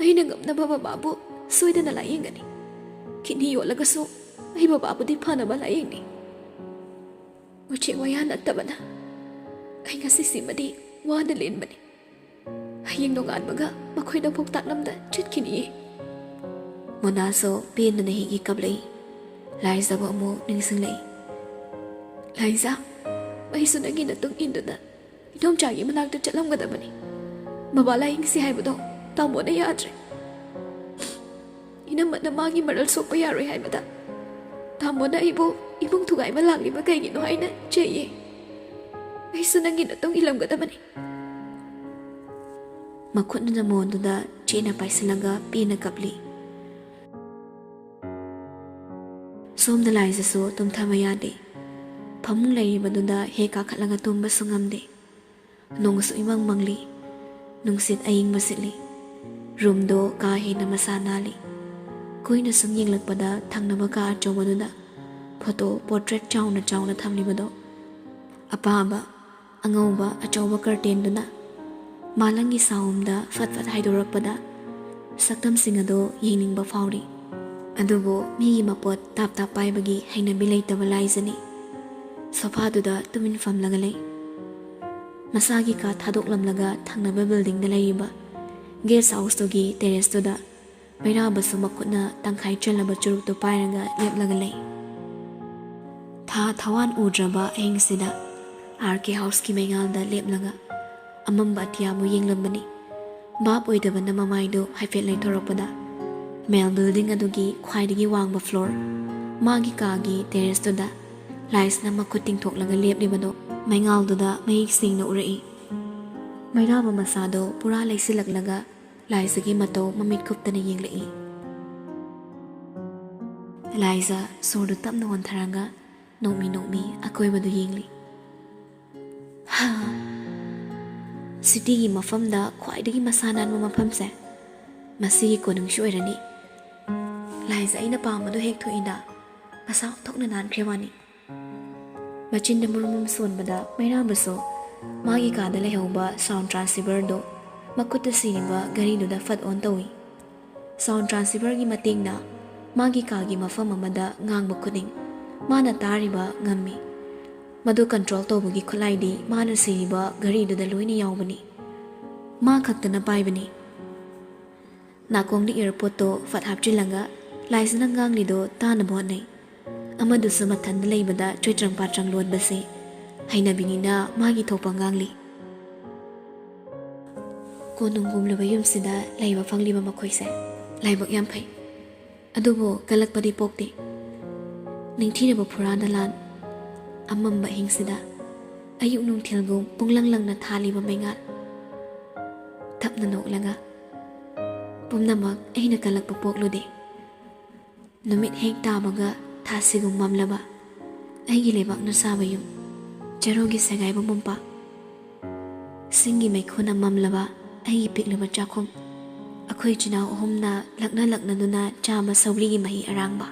ꯑꯩꯅ ꯉꯝꯅꯕ ꯕꯕꯥꯕꯨ ꯁꯣꯏꯗꯅ ꯂꯥꯌꯦꯡꯒꯅꯤ꯫ ꯀꯤꯠꯅꯤ ꯌꯣꯜꯂꯒꯁꯨ ꯑꯩ ꯕꯕꯥꯕꯨꯗꯤ ꯐꯅꯕ ꯂꯥꯌꯦꯡꯅꯤ꯫ ꯎꯆꯦꯛ ꯋꯥꯌꯥ ꯅꯠꯇꯕꯅ ꯑꯩ ꯉꯁꯤꯁꯤꯃꯗꯤ ꯋꯥꯅ ꯂꯦꯟꯕꯅꯤ꯫ ꯍꯌꯦꯡ ꯅꯣꯡꯉꯥꯟꯕꯒ ꯃꯈꯣꯏꯗ ꯐꯧꯇꯥꯛꯂꯝꯗ ꯆꯠꯈꯤꯅꯤꯌꯦ꯫" ꯃꯣꯅꯥꯁꯨ ꯄꯦꯟꯗꯅ ꯍꯤꯒꯤ ꯀꯞꯂꯛꯏ꯫ ꯂꯥꯏꯖꯕꯨ ꯑꯃꯨꯛ ꯅꯤꯡꯁꯤꯡꯂꯛꯏ꯫ "ꯂꯥꯏꯖ, ꯑꯩꯁꯨ ꯅꯪꯒꯤ ꯅꯇꯨꯡ ꯏꯟꯗꯨꯅ ꯏꯗꯣꯝꯆꯥꯒꯤ ꯃꯅꯥꯛꯇ ꯆꯠꯂꯝꯒꯗꯕꯅꯤ꯫ ꯕꯕꯥ ꯂꯥꯌꯦꯡꯁꯤ ꯍꯥꯏꯕꯗꯣ ꯇꯥꯃꯣꯅ ꯌꯥꯗ꯭ꯔꯦ꯫ ꯏꯅꯝꯃꯅ ꯃꯥꯒꯤ ꯃꯔꯜ ꯁꯣꯛꯄ ꯌꯥꯔꯣꯏ ꯍꯥꯏꯕꯗ ꯇꯥꯃꯣꯅ ꯑꯩꯕꯨ ꯏꯃꯨꯡ ꯊꯨꯒꯥꯏꯕ ꯂꯥꯛꯂꯤꯕ ꯀꯩꯒꯤꯅꯣ ꯍꯥꯏꯅ ꯆꯩꯌꯦ꯫ ꯑꯩꯁꯨ ꯅꯪꯒꯤ ꯅꯇꯨꯡ ꯏꯜꯂꯝꯒꯗꯕꯅꯤ꯫" ꯃꯈꯨꯠꯅ ꯃꯣꯟꯗꯨꯗ ꯆꯦꯠꯅ ꯄꯥꯏꯁꯤꯜꯂꯒ ꯄꯦꯟꯅ ꯀꯞꯂꯤ꯫ ꯁꯣꯝꯗ ꯂꯥꯏꯖꯁꯨ ꯇꯨꯝꯊꯕ ꯌꯥꯗꯦ꯫ ꯐꯃꯨꯡ ꯂꯩꯔꯤꯕꯗꯨꯗ ꯍꯦꯛ ꯀꯥꯈꯠꯂꯒ ꯇꯨꯝꯕꯁꯨ ꯉꯝꯗꯦ꯫ ꯅꯣꯡꯁꯨ ꯏꯃꯪ ꯃꯪꯂꯤ꯫ ꯅꯨꯡꯁꯤꯠ ꯑꯏꯪꯕ ꯁꯤꯠꯂꯤ꯫ ꯔꯨꯝꯗꯣ ꯀꯥ ꯍꯦꯟꯅ ꯃꯁꯥ ꯅꯥꯜꯂꯤ꯫ ꯀꯨꯏꯅ ꯁꯨꯝ ꯌꯦꯡꯂꯛꯄꯗ ꯊꯪꯅꯕ ꯀꯥ ꯑꯆꯧꯕꯗꯨꯗ ꯐꯣꯇꯣ ꯄꯣꯔꯇ꯭ꯔꯦꯠ ꯆꯥꯎꯅ ꯆꯥꯎꯅ ꯊꯝꯂꯤꯕꯗꯣ꯫ ꯑꯄꯥꯕ ꯑꯉꯧꯕ ꯑꯆꯧꯕ ꯀꯔꯇꯦꯟꯗꯨꯅ ꯃꯥꯂꯪꯒꯤ ꯁꯥꯎꯝꯗ ꯐꯠ ꯐꯠ ꯍꯥꯏꯗꯣꯔꯛꯄꯗ ꯁꯛꯇꯝꯁꯤꯡ ꯑꯗꯣ ꯌꯦꯡꯅꯤꯡꯕ ꯐꯥꯎꯔꯤ꯫ ꯑꯗꯨꯕꯨ ꯃꯤꯒꯤ ꯃꯄꯣꯠ ꯇꯥꯞ ꯇꯥꯞ ꯄꯥꯏꯕꯒꯤ ꯍꯩꯅꯕꯤ ꯂꯩꯇꯕ ꯂꯥꯏꯖꯅꯤ ꯁꯣꯐꯥꯗꯨꯗ ꯇꯨꯃꯤꯟ ꯐꯝꯂꯒ ꯂꯩ꯫ ꯃꯁꯥꯒꯤ ꯀꯥ ꯊꯥꯗꯣꯛꯂꯝꯂꯒ ꯊꯪꯅꯕ ꯕꯤꯜꯗꯤꯡꯗ ꯂꯩꯔꯤꯕ ꯒꯦꯁ ꯍꯥꯎꯁꯇꯨꯒꯤ ꯇꯦꯔꯦꯁꯇꯨꯗ ꯃꯩꯔꯥꯕꯁꯨ ꯃꯈꯨꯠꯅ ꯇꯪꯈꯥꯏ ꯆꯜꯂꯕ ꯆꯨꯔꯨꯞꯇꯨ ꯄꯥꯏꯔꯒ ꯂꯦꯞꯂꯒ ꯂꯩ꯫ ꯊꯥ ꯊꯋꯥꯟ ꯎꯗ꯭ꯔꯕ ꯑꯍꯤꯡꯁꯤꯗ ꯑꯥꯔ ꯀꯦ ꯍꯥꯎꯁꯀꯤ ꯃꯩꯉꯥꯜꯗ ꯂꯦꯞꯂꯒ ꯑꯃꯝꯕ ꯑꯇꯤꯌꯥꯕꯨ ꯌꯦꯡꯂꯝꯕꯅꯤ꯫ ꯚꯥꯞ ꯑꯣꯏꯗꯕꯅ ꯃꯃꯥꯏꯗꯨ ꯍꯥꯏꯐꯦꯠ ꯂꯩꯊꯣꯔꯛꯄꯗ ꯃꯦꯜ ꯕꯤꯜꯗꯤꯡ ꯑꯗꯨꯒꯤ ꯈ꯭ꯋꯥꯏꯗꯒꯤ ꯋꯥꯡꯕ ꯐ꯭ꯂꯣꯔ, ꯃꯥꯒꯤ ꯀꯥꯒꯤ ꯇꯦꯔꯦꯁꯇꯨꯗ ꯂꯥꯏꯁꯅ ꯃꯈꯨꯠ ꯇꯤꯡꯊꯣꯛꯂꯒ ꯂꯦꯞꯂꯤꯕꯗꯨ ꯃꯩꯉꯥꯜꯗꯨꯗ ꯃꯌꯦꯛ ꯁꯦꯡꯅ ꯎꯔꯛꯏ꯫ ꯃꯩꯔꯥꯕ ꯃꯁꯥꯗꯣ ꯄꯨꯔꯥ ꯂꯩꯁꯤꯜꯂꯛꯂꯒ ꯂꯥꯏꯖꯒꯤ ꯃꯇꯧ ꯃꯃꯤꯠ ꯀꯨꯞꯇꯅ ꯌꯦꯡꯂꯛꯏ꯫ ꯂꯥꯏꯖ ꯁꯣꯔꯗꯨ ꯇꯞꯅ ꯍꯣꯟꯊꯔꯒ ꯅꯣꯛꯃꯤ ꯅꯣꯛꯃꯤ ꯑꯀꯣꯏꯕꯗꯨ ꯌꯦꯡꯂꯤ꯫ ꯍꯥ! ꯁꯤꯇꯤꯒꯤ ꯃꯐꯝꯗ ꯈ꯭ꯋꯥꯏꯗꯒꯤ ꯃꯁꯥ ꯅꯥꯟꯕ ꯃꯐꯝꯁꯦ ꯃꯁꯤꯒꯤ ꯀꯣꯅꯨꯡꯁꯤ ꯑꯣꯏꯔꯅꯤ꯫ ꯂꯥꯏꯖ ꯑꯩꯅ ꯄꯥꯝꯕꯗꯣ ꯍꯦꯛ ꯊꯣꯛꯏꯗ, ꯃꯁꯥ ꯑꯣꯟꯊꯣꯛꯅ ꯅꯥꯟꯈ꯭ꯔꯦ ꯋꯥꯅꯤ꯫ ꯃꯆꯤꯟꯗ ꯃꯨꯔꯨꯝ ꯃꯨꯔꯨꯝ ꯁꯣꯟꯕꯗ ꯃꯩꯔꯥꯕꯁꯨ ꯃꯥꯒꯤ ꯀꯥꯗ ꯂꯩꯍꯧꯕ sound transceiverꯗꯨ ꯃꯈꯨꯠꯇ ꯁꯤꯔꯤꯕ ꯘꯔꯤꯗꯨꯗ ꯐꯠ on ꯇꯧꯏ꯫ Sound transceiverꯒꯤ ꯃꯇꯦꯡꯅ ꯃꯥꯒꯤ ꯀꯥꯒꯤ ꯃꯐꯝ ꯑꯃꯗ ꯉꯥꯡꯕ ꯈꯨꯗꯤꯡ ꯃꯥꯅ ꯇꯥꯔꯤꯕ ꯉꯝꯃꯤ꯫ ꯃꯗꯨ control ꯇꯧꯕꯒꯤ ꯈꯨꯠꯂꯥꯏꯗꯤ ꯃꯥꯅ ꯁꯤꯔꯤꯕ ꯘꯔꯤꯗꯨꯗ ꯂꯣꯏꯅ ꯌꯥꯎꯕꯅꯤ꯫ ꯃꯥ ꯈꯛꯇꯅ ꯄꯥꯏꯕꯅꯤ꯫ ꯅꯥꯀꯣꯡꯗ earpodꯇꯣ ꯐꯠ ꯍꯥꯞꯆꯤꯜꯂꯒ ꯂꯥꯏꯖꯅ ꯉꯥꯡꯂꯤꯗꯣ ꯇꯥꯅꯕ ꯍꯣꯠꯅꯩ꯫ ꯑꯃꯗꯨꯁꯨ ꯃꯊꯟꯗ ꯂꯩꯕꯗ ꯆꯣꯏꯇ꯭ꯔꯪ ꯄꯥꯇ꯭ꯔꯪ ꯂꯣꯟꯕꯁꯤ ꯍꯩꯅꯕꯤꯅꯤꯅ ꯃꯥꯒꯤ ꯊꯣꯛꯄ ꯉꯥꯡꯂꯤ꯫ ꯀꯣꯅꯨꯡꯒꯨꯝꯂꯕ ꯌꯨꯝꯁꯤꯗ ꯂꯩꯕ ꯐꯪꯂꯤꯕ ꯃꯈꯣꯏꯁꯦ ꯂꯥꯏꯕꯛ ꯌꯥꯝ ꯐꯩ꯫ ꯑꯗꯨꯕꯨ ꯀꯜꯂꯛꯄꯗꯤ ꯄꯣꯛꯇꯦ꯫ ꯅꯤꯡꯊꯤꯔꯕ ꯐꯨꯔꯥꯗ ꯂꯥꯟ, ꯑꯃꯝꯕ ꯑꯍꯤꯡꯁꯤꯗ ꯑꯌꯨꯛ ꯅꯨꯡꯊꯤꯜꯒꯨꯝ ꯄꯨꯡꯂꯪ ꯂꯪꯅ ꯊꯥꯜꯂꯤꯕ ꯃꯩꯉꯥꯜ꯫ ꯇꯞꯅ ꯅꯣꯛꯂꯒ, "ꯄꯨꯝꯅꯃꯛ ꯑꯩꯅ ꯀꯜꯂꯛꯄ ꯄꯣꯛꯂꯨꯗꯦ꯫ ꯅꯨꯃꯤꯠ ꯍꯦꯛ ꯇꯥꯕꯒ ꯊꯥꯁꯤꯒꯨꯝ ꯃꯝꯂꯕ ꯑꯩꯒꯤ ꯂꯩꯕꯥꯛꯅ ꯁꯥꯕ ꯌꯨꯝ, ꯆꯔꯨꯒꯤ ꯁꯦꯒꯥꯏꯕ ꯃꯣꯝꯄꯥꯛ, ꯁꯤꯡꯒꯤ ꯃꯩꯈꯨꯅ ꯃꯝꯂꯕ ꯑꯩꯒꯤ ꯄꯤꯛꯂꯕ ꯆꯥꯛꯈꯨꯝ, ꯑꯩꯈꯣꯏ ꯏꯆꯤꯟ ꯏꯅꯥꯎ ꯑꯍꯨꯝꯅ ꯂꯛꯅ ꯂꯛꯅꯗꯨꯅ ꯆꯥꯕ ꯁꯧꯒ꯭ꯔꯤꯒꯤ ꯃꯍꯤ ꯑꯔꯥꯡꯕ꯫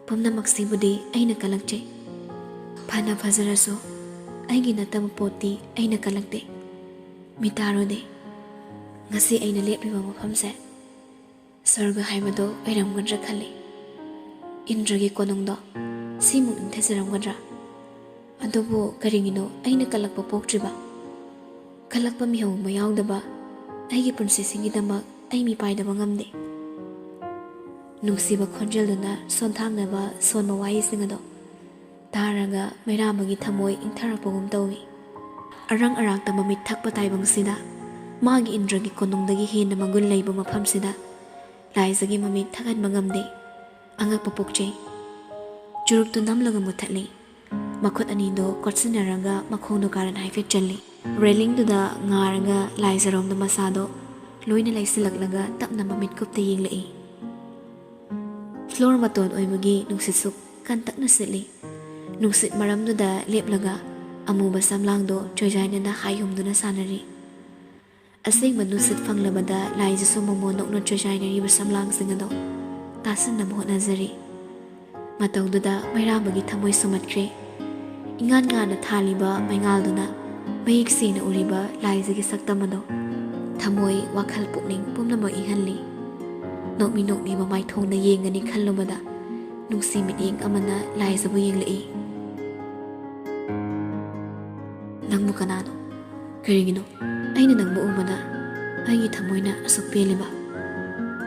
ꯄꯨꯝꯅꯃꯛꯁꯤꯕꯨꯗꯤ ꯑꯩꯅ ꯀꯜꯂꯛꯆꯩ꯫ ꯐꯅ ꯐꯖꯔꯁꯨ ꯑꯩꯒꯤ ꯅꯠꯇꯕ ꯄꯣꯠꯇꯤ ꯑꯩꯅ ꯀꯜꯂꯛꯇꯦ꯫ ꯃꯤꯇꯥꯔꯨꯗꯦ, ꯉꯁꯤ ꯑꯩꯅ ꯂꯦꯞꯂꯤꯕ ꯃꯐꯝꯁꯦ ꯁ꯭ꯋꯔꯒ ꯍꯥꯏꯕꯗꯣ ꯑꯣꯏꯔꯝꯒꯗ꯭ꯔꯥ ꯈꯜꯂꯤ꯫ ꯏꯟꯗ꯭ꯔꯒꯤ ꯀꯣꯅꯨꯡꯗꯣ ꯁꯤꯃꯨꯛ ꯅꯤꯡꯊꯤꯖꯔꯝꯒꯗ꯭ꯔꯥ? ꯑꯗꯨꯕꯨ ꯀꯔꯤꯒꯤꯅꯣ ꯑꯩꯅ ꯀꯜꯂꯛꯄ ꯄꯣꯛꯇ꯭ꯔꯤꯕ? ꯀꯜꯂꯛꯄ ꯃꯤꯍꯧ ꯑꯃ ꯌꯥꯎꯗꯕ ꯑꯩꯒꯤ ꯄꯨꯟꯁꯤꯁꯤꯒꯤꯗꯃꯛ ꯑꯩ ꯃꯤꯄꯥꯏꯗꯕ ꯉꯝꯗꯦ꯫" ꯅꯨꯡꯁꯤꯕ ꯈꯣꯟꯖꯦꯜꯗꯨꯅ ꯁꯣꯟꯊꯥꯡꯅꯕ ꯁꯣꯟꯕ ꯋꯥꯍꯩꯁꯤꯡ ꯑꯗꯣ ꯇꯥꯔꯒ ꯃꯩꯔꯥꯕꯒꯤ ꯊꯃꯣꯏ ꯏꯪꯊꯔꯛꯄꯒꯨꯝ ꯇꯧꯏ꯫ ꯑꯔꯪ ꯑꯔꯥꯛꯇ ꯃꯃꯤꯠ ꯊꯛꯄ ꯇꯥꯏꯕꯪꯁꯤꯗ ꯃꯥꯒꯤ ꯏꯟꯗ꯭ꯔꯒꯤ ꯀꯣꯅꯨꯡꯗꯒꯤ ꯍꯦꯟꯅ ꯃꯒꯨꯟ ꯂꯩꯕ ꯃꯐꯝꯁꯤꯗ ꯂꯥꯏꯖꯒꯤ ꯃꯃꯤꯠ ꯊꯛꯍꯟꯕ ꯉꯝꯗꯦ꯫ ꯑꯉꯛꯄ ꯄꯣꯛꯆꯩ꯫ ꯆꯨꯔꯨꯞꯇꯨ ꯅꯝꯂꯒ ꯃꯨꯊꯠꯂꯤ꯫ ꯃꯈꯨꯠ ꯑꯅꯤꯗꯨ ꯀꯣꯠꯁꯤꯟꯅꯔꯒ ꯃꯈꯣꯡꯗꯨ ꯀꯥꯔꯟ ꯍꯥꯏꯐꯦꯠ ꯆꯜꯂꯤ꯫ ꯔꯦꯂꯤꯡꯗꯨꯗ ꯉꯥꯔꯒ ꯂꯥꯏꯖꯔꯣꯝꯗ ꯃꯁꯥꯗꯣ ꯂꯣꯏꯅ ꯂꯩꯁꯤꯜꯂꯛꯂꯒ ꯇꯞꯅ ꯃꯃꯤꯠ ꯀꯨꯞꯇ ꯌꯦꯡꯂꯛꯏ꯫ ꯐ꯭ꯂꯣꯔ ꯃꯇꯣꯟ ꯑꯣꯏꯕꯒꯤ ꯅꯨꯡꯁꯤꯠꯁꯨ ꯀꯟꯇꯛꯅ ꯁꯤꯠꯂꯤ꯫ ꯅꯨꯡꯁꯤꯠ ꯃꯔꯝꯗꯨꯗ ꯂꯦꯞꯂꯒ ꯑꯃꯨꯕ ꯁꯝꯂꯥꯡꯗꯣ ꯆꯣꯏꯖꯥꯏꯅꯅ ꯍꯥꯏꯍꯨꯝꯗꯨꯅ ꯁꯥꯟꯅꯔꯤ꯫ ꯑꯁꯦꯡꯕ ꯅꯨꯡꯁꯤꯠ ꯐꯪꯂꯕꯗ ꯂꯥꯏꯖꯁꯨ ꯃꯃꯣꯟ ꯅꯣꯛꯅ ꯆꯣꯏꯖꯥꯏꯅꯔꯤꯕ ꯁꯝꯂꯥꯡꯁꯤꯡ ꯑꯗꯣ ꯇꯥꯁꯤꯟꯅꯕ ꯍꯣꯠꯅꯖꯔꯤ꯫ ꯃꯇꯧꯗꯨꯗ ꯃꯩꯔꯥꯕꯒꯤ ꯊꯃꯣꯏ ꯁꯨꯝꯍꯠꯈ꯭ꯔꯦ꯫ ꯏꯉꯥꯟ ꯉꯥꯟꯅ ꯊꯥꯜꯂꯤꯕ ꯃꯩꯉꯥꯜꯗꯨꯅ ꯃꯌꯦꯛ ꯁꯦꯡꯅ ꯎꯔꯤꯕ ꯂꯥꯏꯖꯒꯤ ꯁꯛꯇꯝ ꯑꯗꯣ ꯊꯃꯣꯏ, ꯋꯥꯈꯜ, ꯄꯨꯛꯅꯤꯡ ꯄꯨꯝꯅꯃꯛ ꯏꯪꯍꯜꯂꯤ꯫ ꯅꯣꯛꯃꯤ ꯅꯣꯛꯃꯤ ꯃꯃꯥꯏꯊꯣꯡꯗ ꯌꯦꯡꯒꯅꯤ ꯈꯜꯂꯨꯕꯗ ꯅꯨꯡꯁꯤ ꯃꯤꯠꯌꯦꯡ ꯑꯃꯅ ꯂꯥꯏꯖꯕꯨ ꯌꯦꯡꯂꯛꯏ꯫ "ꯅꯪꯕꯨ ꯀꯅꯥꯅꯣ? ꯀꯔꯤꯒꯤꯅꯣ ꯑꯩꯅ ꯅꯪꯕꯨ ꯎꯕꯗ ꯑꯩꯒꯤ ꯊꯃꯣꯏꯅ ꯑꯁꯨꯛ ꯄꯦꯜꯂꯤꯕ?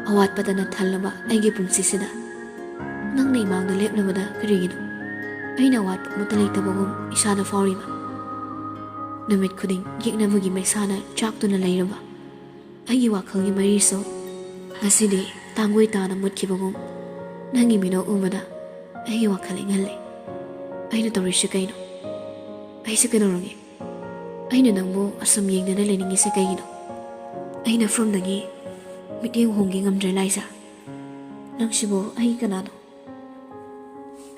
ꯑꯋꯥꯠꯄꯇꯅ ꯊꯜꯂꯕ ꯑꯩꯒꯤ ꯄꯨꯟꯁꯤꯁꯤꯗ ꯅꯪꯅ ꯏꯃꯥꯡꯗ ꯂꯦꯞꯂꯕꯗ ꯀꯔꯤꯒꯤꯅꯣ ꯑꯩꯅ ꯑꯋꯥꯠꯄ ꯑꯃꯠꯇ ꯂꯩꯇꯕꯒꯨꯝ ꯏꯁꯥꯗ ꯐꯥꯎꯔꯤꯕ? ꯅꯨꯃꯤꯠ ꯈꯨꯗꯤꯡ ꯌꯦꯛꯅꯕꯒꯤ ꯃꯩꯁꯥꯅ ꯆꯥꯛꯇꯨꯅ ꯂꯩꯔꯕ ꯑꯩꯒꯤ ꯋꯥꯈꯜꯒꯤ ꯃꯩꯔꯤꯁꯨ ꯉꯁꯤꯗꯤ ꯇꯥꯡꯒꯣꯏ ꯇꯥꯅ ꯃꯨꯠꯈꯤꯕꯒꯨꯝ ꯅꯪꯒꯤ ꯃꯤꯅꯣꯛ ꯎꯕꯗ ꯑꯩꯒꯤ ꯋꯥꯈꯜ ꯏꯪꯍꯜꯂꯦ꯫ ꯑꯩꯅ ꯇꯧꯔꯤꯁꯤ ꯀꯩꯅꯣ? ꯑꯩꯁꯦ ꯀꯩꯗꯧꯔꯒꯦ? ꯑꯩꯅ ꯅꯪꯕꯨ ꯑꯁꯨꯝ ꯌꯦꯡꯗꯅ ꯂꯩꯅꯤꯡꯉꯤꯁꯦ ꯀꯩꯒꯤꯅꯣ?" ꯑꯩꯅ ꯐꯝꯗꯒꯤ ꯃꯤꯠꯌꯦꯡ ꯍꯣꯡꯒꯦ ꯉꯝꯗ꯭ꯔꯦ, "ꯂꯥꯏꯖꯥ, ꯅꯪꯁꯤꯕꯨ ꯑꯩ ꯀꯅꯥꯅꯣ?"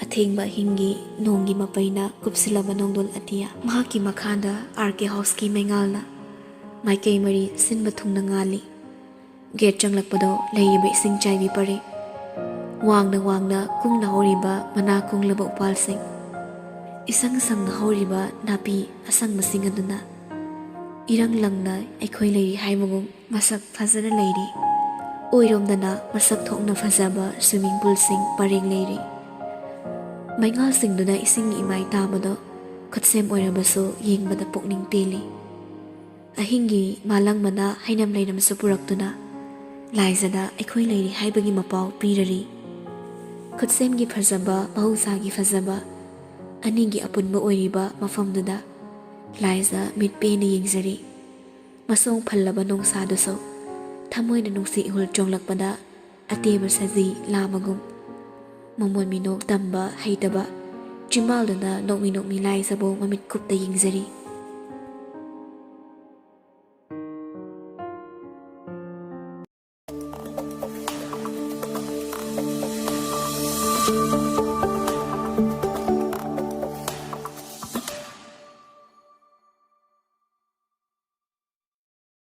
ꯑꯊꯦꯡꯕ ꯑꯍꯤꯡꯒꯤ ꯅꯣꯡꯒꯤ ꯃꯄꯩꯅ ꯀꯨꯞꯁꯤꯜꯂꯕ ꯅꯣꯡꯗꯣꯜ ꯑꯇꯤꯌꯥ, ꯃꯍꯥꯛꯀꯤ ꯃꯈꯥꯗ ꯑꯥꯔ ꯀꯦ ꯍꯥꯎꯁꯀꯤ ꯃꯩꯉꯥꯜꯅ ꯃꯥꯏꯀꯩ ꯃꯔꯤ ꯁꯤꯟꯕ ꯊꯨꯡꯅ ꯉꯥꯜꯂꯤ꯫ ꯒꯦꯠ ꯆꯪꯂꯛꯄꯗꯣ ꯂꯩꯔꯤꯕ ꯏꯁꯤꯡ ꯆꯥꯏꯕꯤ ꯄꯔꯦꯡ, ꯋꯥꯡꯅ ꯋꯥꯡꯅ ꯀꯨꯡꯅ ꯍꯧꯔꯤꯕ ꯃꯅꯥ ꯀꯨꯡꯂꯕ ꯎꯄꯥꯜꯁꯤꯡ, ꯏꯁꯪ ꯁꯪꯅ ꯍꯧꯔꯤꯕ ꯅꯥꯄꯤ ꯑꯁꯪꯕꯁꯤꯡ ꯑꯗꯨꯅ ꯏꯔꯪ ꯂꯪꯅ ꯑꯩꯈꯣꯏ ꯂꯩꯔꯤ ꯍꯥꯏꯕꯒꯨꯝ ꯃꯁꯛ ꯐꯖꯅ ꯂꯩꯔꯤ꯫ ꯑꯣꯏꯔꯣꯝꯗꯅ ꯃꯁꯛ ꯊꯣꯛꯅ ꯐꯖꯕ swimming poolꯁꯤꯡ ꯄꯔꯦꯡ ꯂꯩꯔꯤ꯫ ꯃꯩꯉꯥꯜꯁꯤꯡꯗꯨꯅ ꯏꯁꯤꯡꯒꯤ ꯏꯃꯥꯏ ꯇꯥꯕꯗꯣ ꯈꯨꯠꯁꯦꯝ ꯑꯣꯏꯔꯕꯁꯨ ꯌꯦꯡꯕꯗ ꯄꯨꯛꯅꯤꯡ ꯄꯦꯜꯂꯤ꯫ ꯑꯍꯤꯡꯒꯤ ꯃꯥꯂꯪꯕꯅ ꯍꯩꯅꯝ ꯂꯩꯅꯝꯁꯨ ꯄꯨꯔꯛꯇꯨꯅ ꯂꯥꯏꯖꯗ ꯑꯩꯈꯣꯏ ꯂꯩꯔꯤ ꯍꯥꯏꯕꯒꯤ ꯃꯄꯥꯎ ꯄꯤꯔꯔꯤ꯫ ꯈꯨꯠꯁꯦꯝꯒꯤ ꯐꯖꯕ, ꯃꯍꯧꯁꯥꯒꯤ ꯐꯖꯕ ꯑꯅꯤꯒꯤ ꯑꯄꯨꯟꯕ ꯑꯣꯏꯔꯤꯕ ꯃꯐꯝꯗꯨꯗ ꯂꯥꯏꯖ ꯃꯤꯠ ꯄꯦꯟꯅ ꯌꯦꯡꯖꯔꯤ꯫ ꯃꯁꯣꯡ ꯐꯜꯂꯕ ꯅꯣꯡꯁꯥꯗꯨꯁꯨ ꯊꯃꯣꯏꯅ ꯅꯨꯡꯁꯤ ꯏꯍꯨꯜ ꯆꯣꯡꯂꯛꯄꯗ ꯑꯇꯦꯕ ꯁꯖꯤ ꯂꯥꯃꯒꯨꯝ ꯃꯃꯣꯟ ꯃꯤꯅꯣꯛ ꯇꯝꯕ ꯍꯩꯇꯕ ꯆꯤꯝꯕꯥꯜꯗꯨꯅ ꯅꯣꯛꯃꯤ ꯅꯣꯛꯃꯤ ꯂꯥꯏꯖꯕꯨ ꯃꯃꯤꯠ ꯀꯨꯞꯇ ꯌꯦꯡꯖꯔꯤ꯫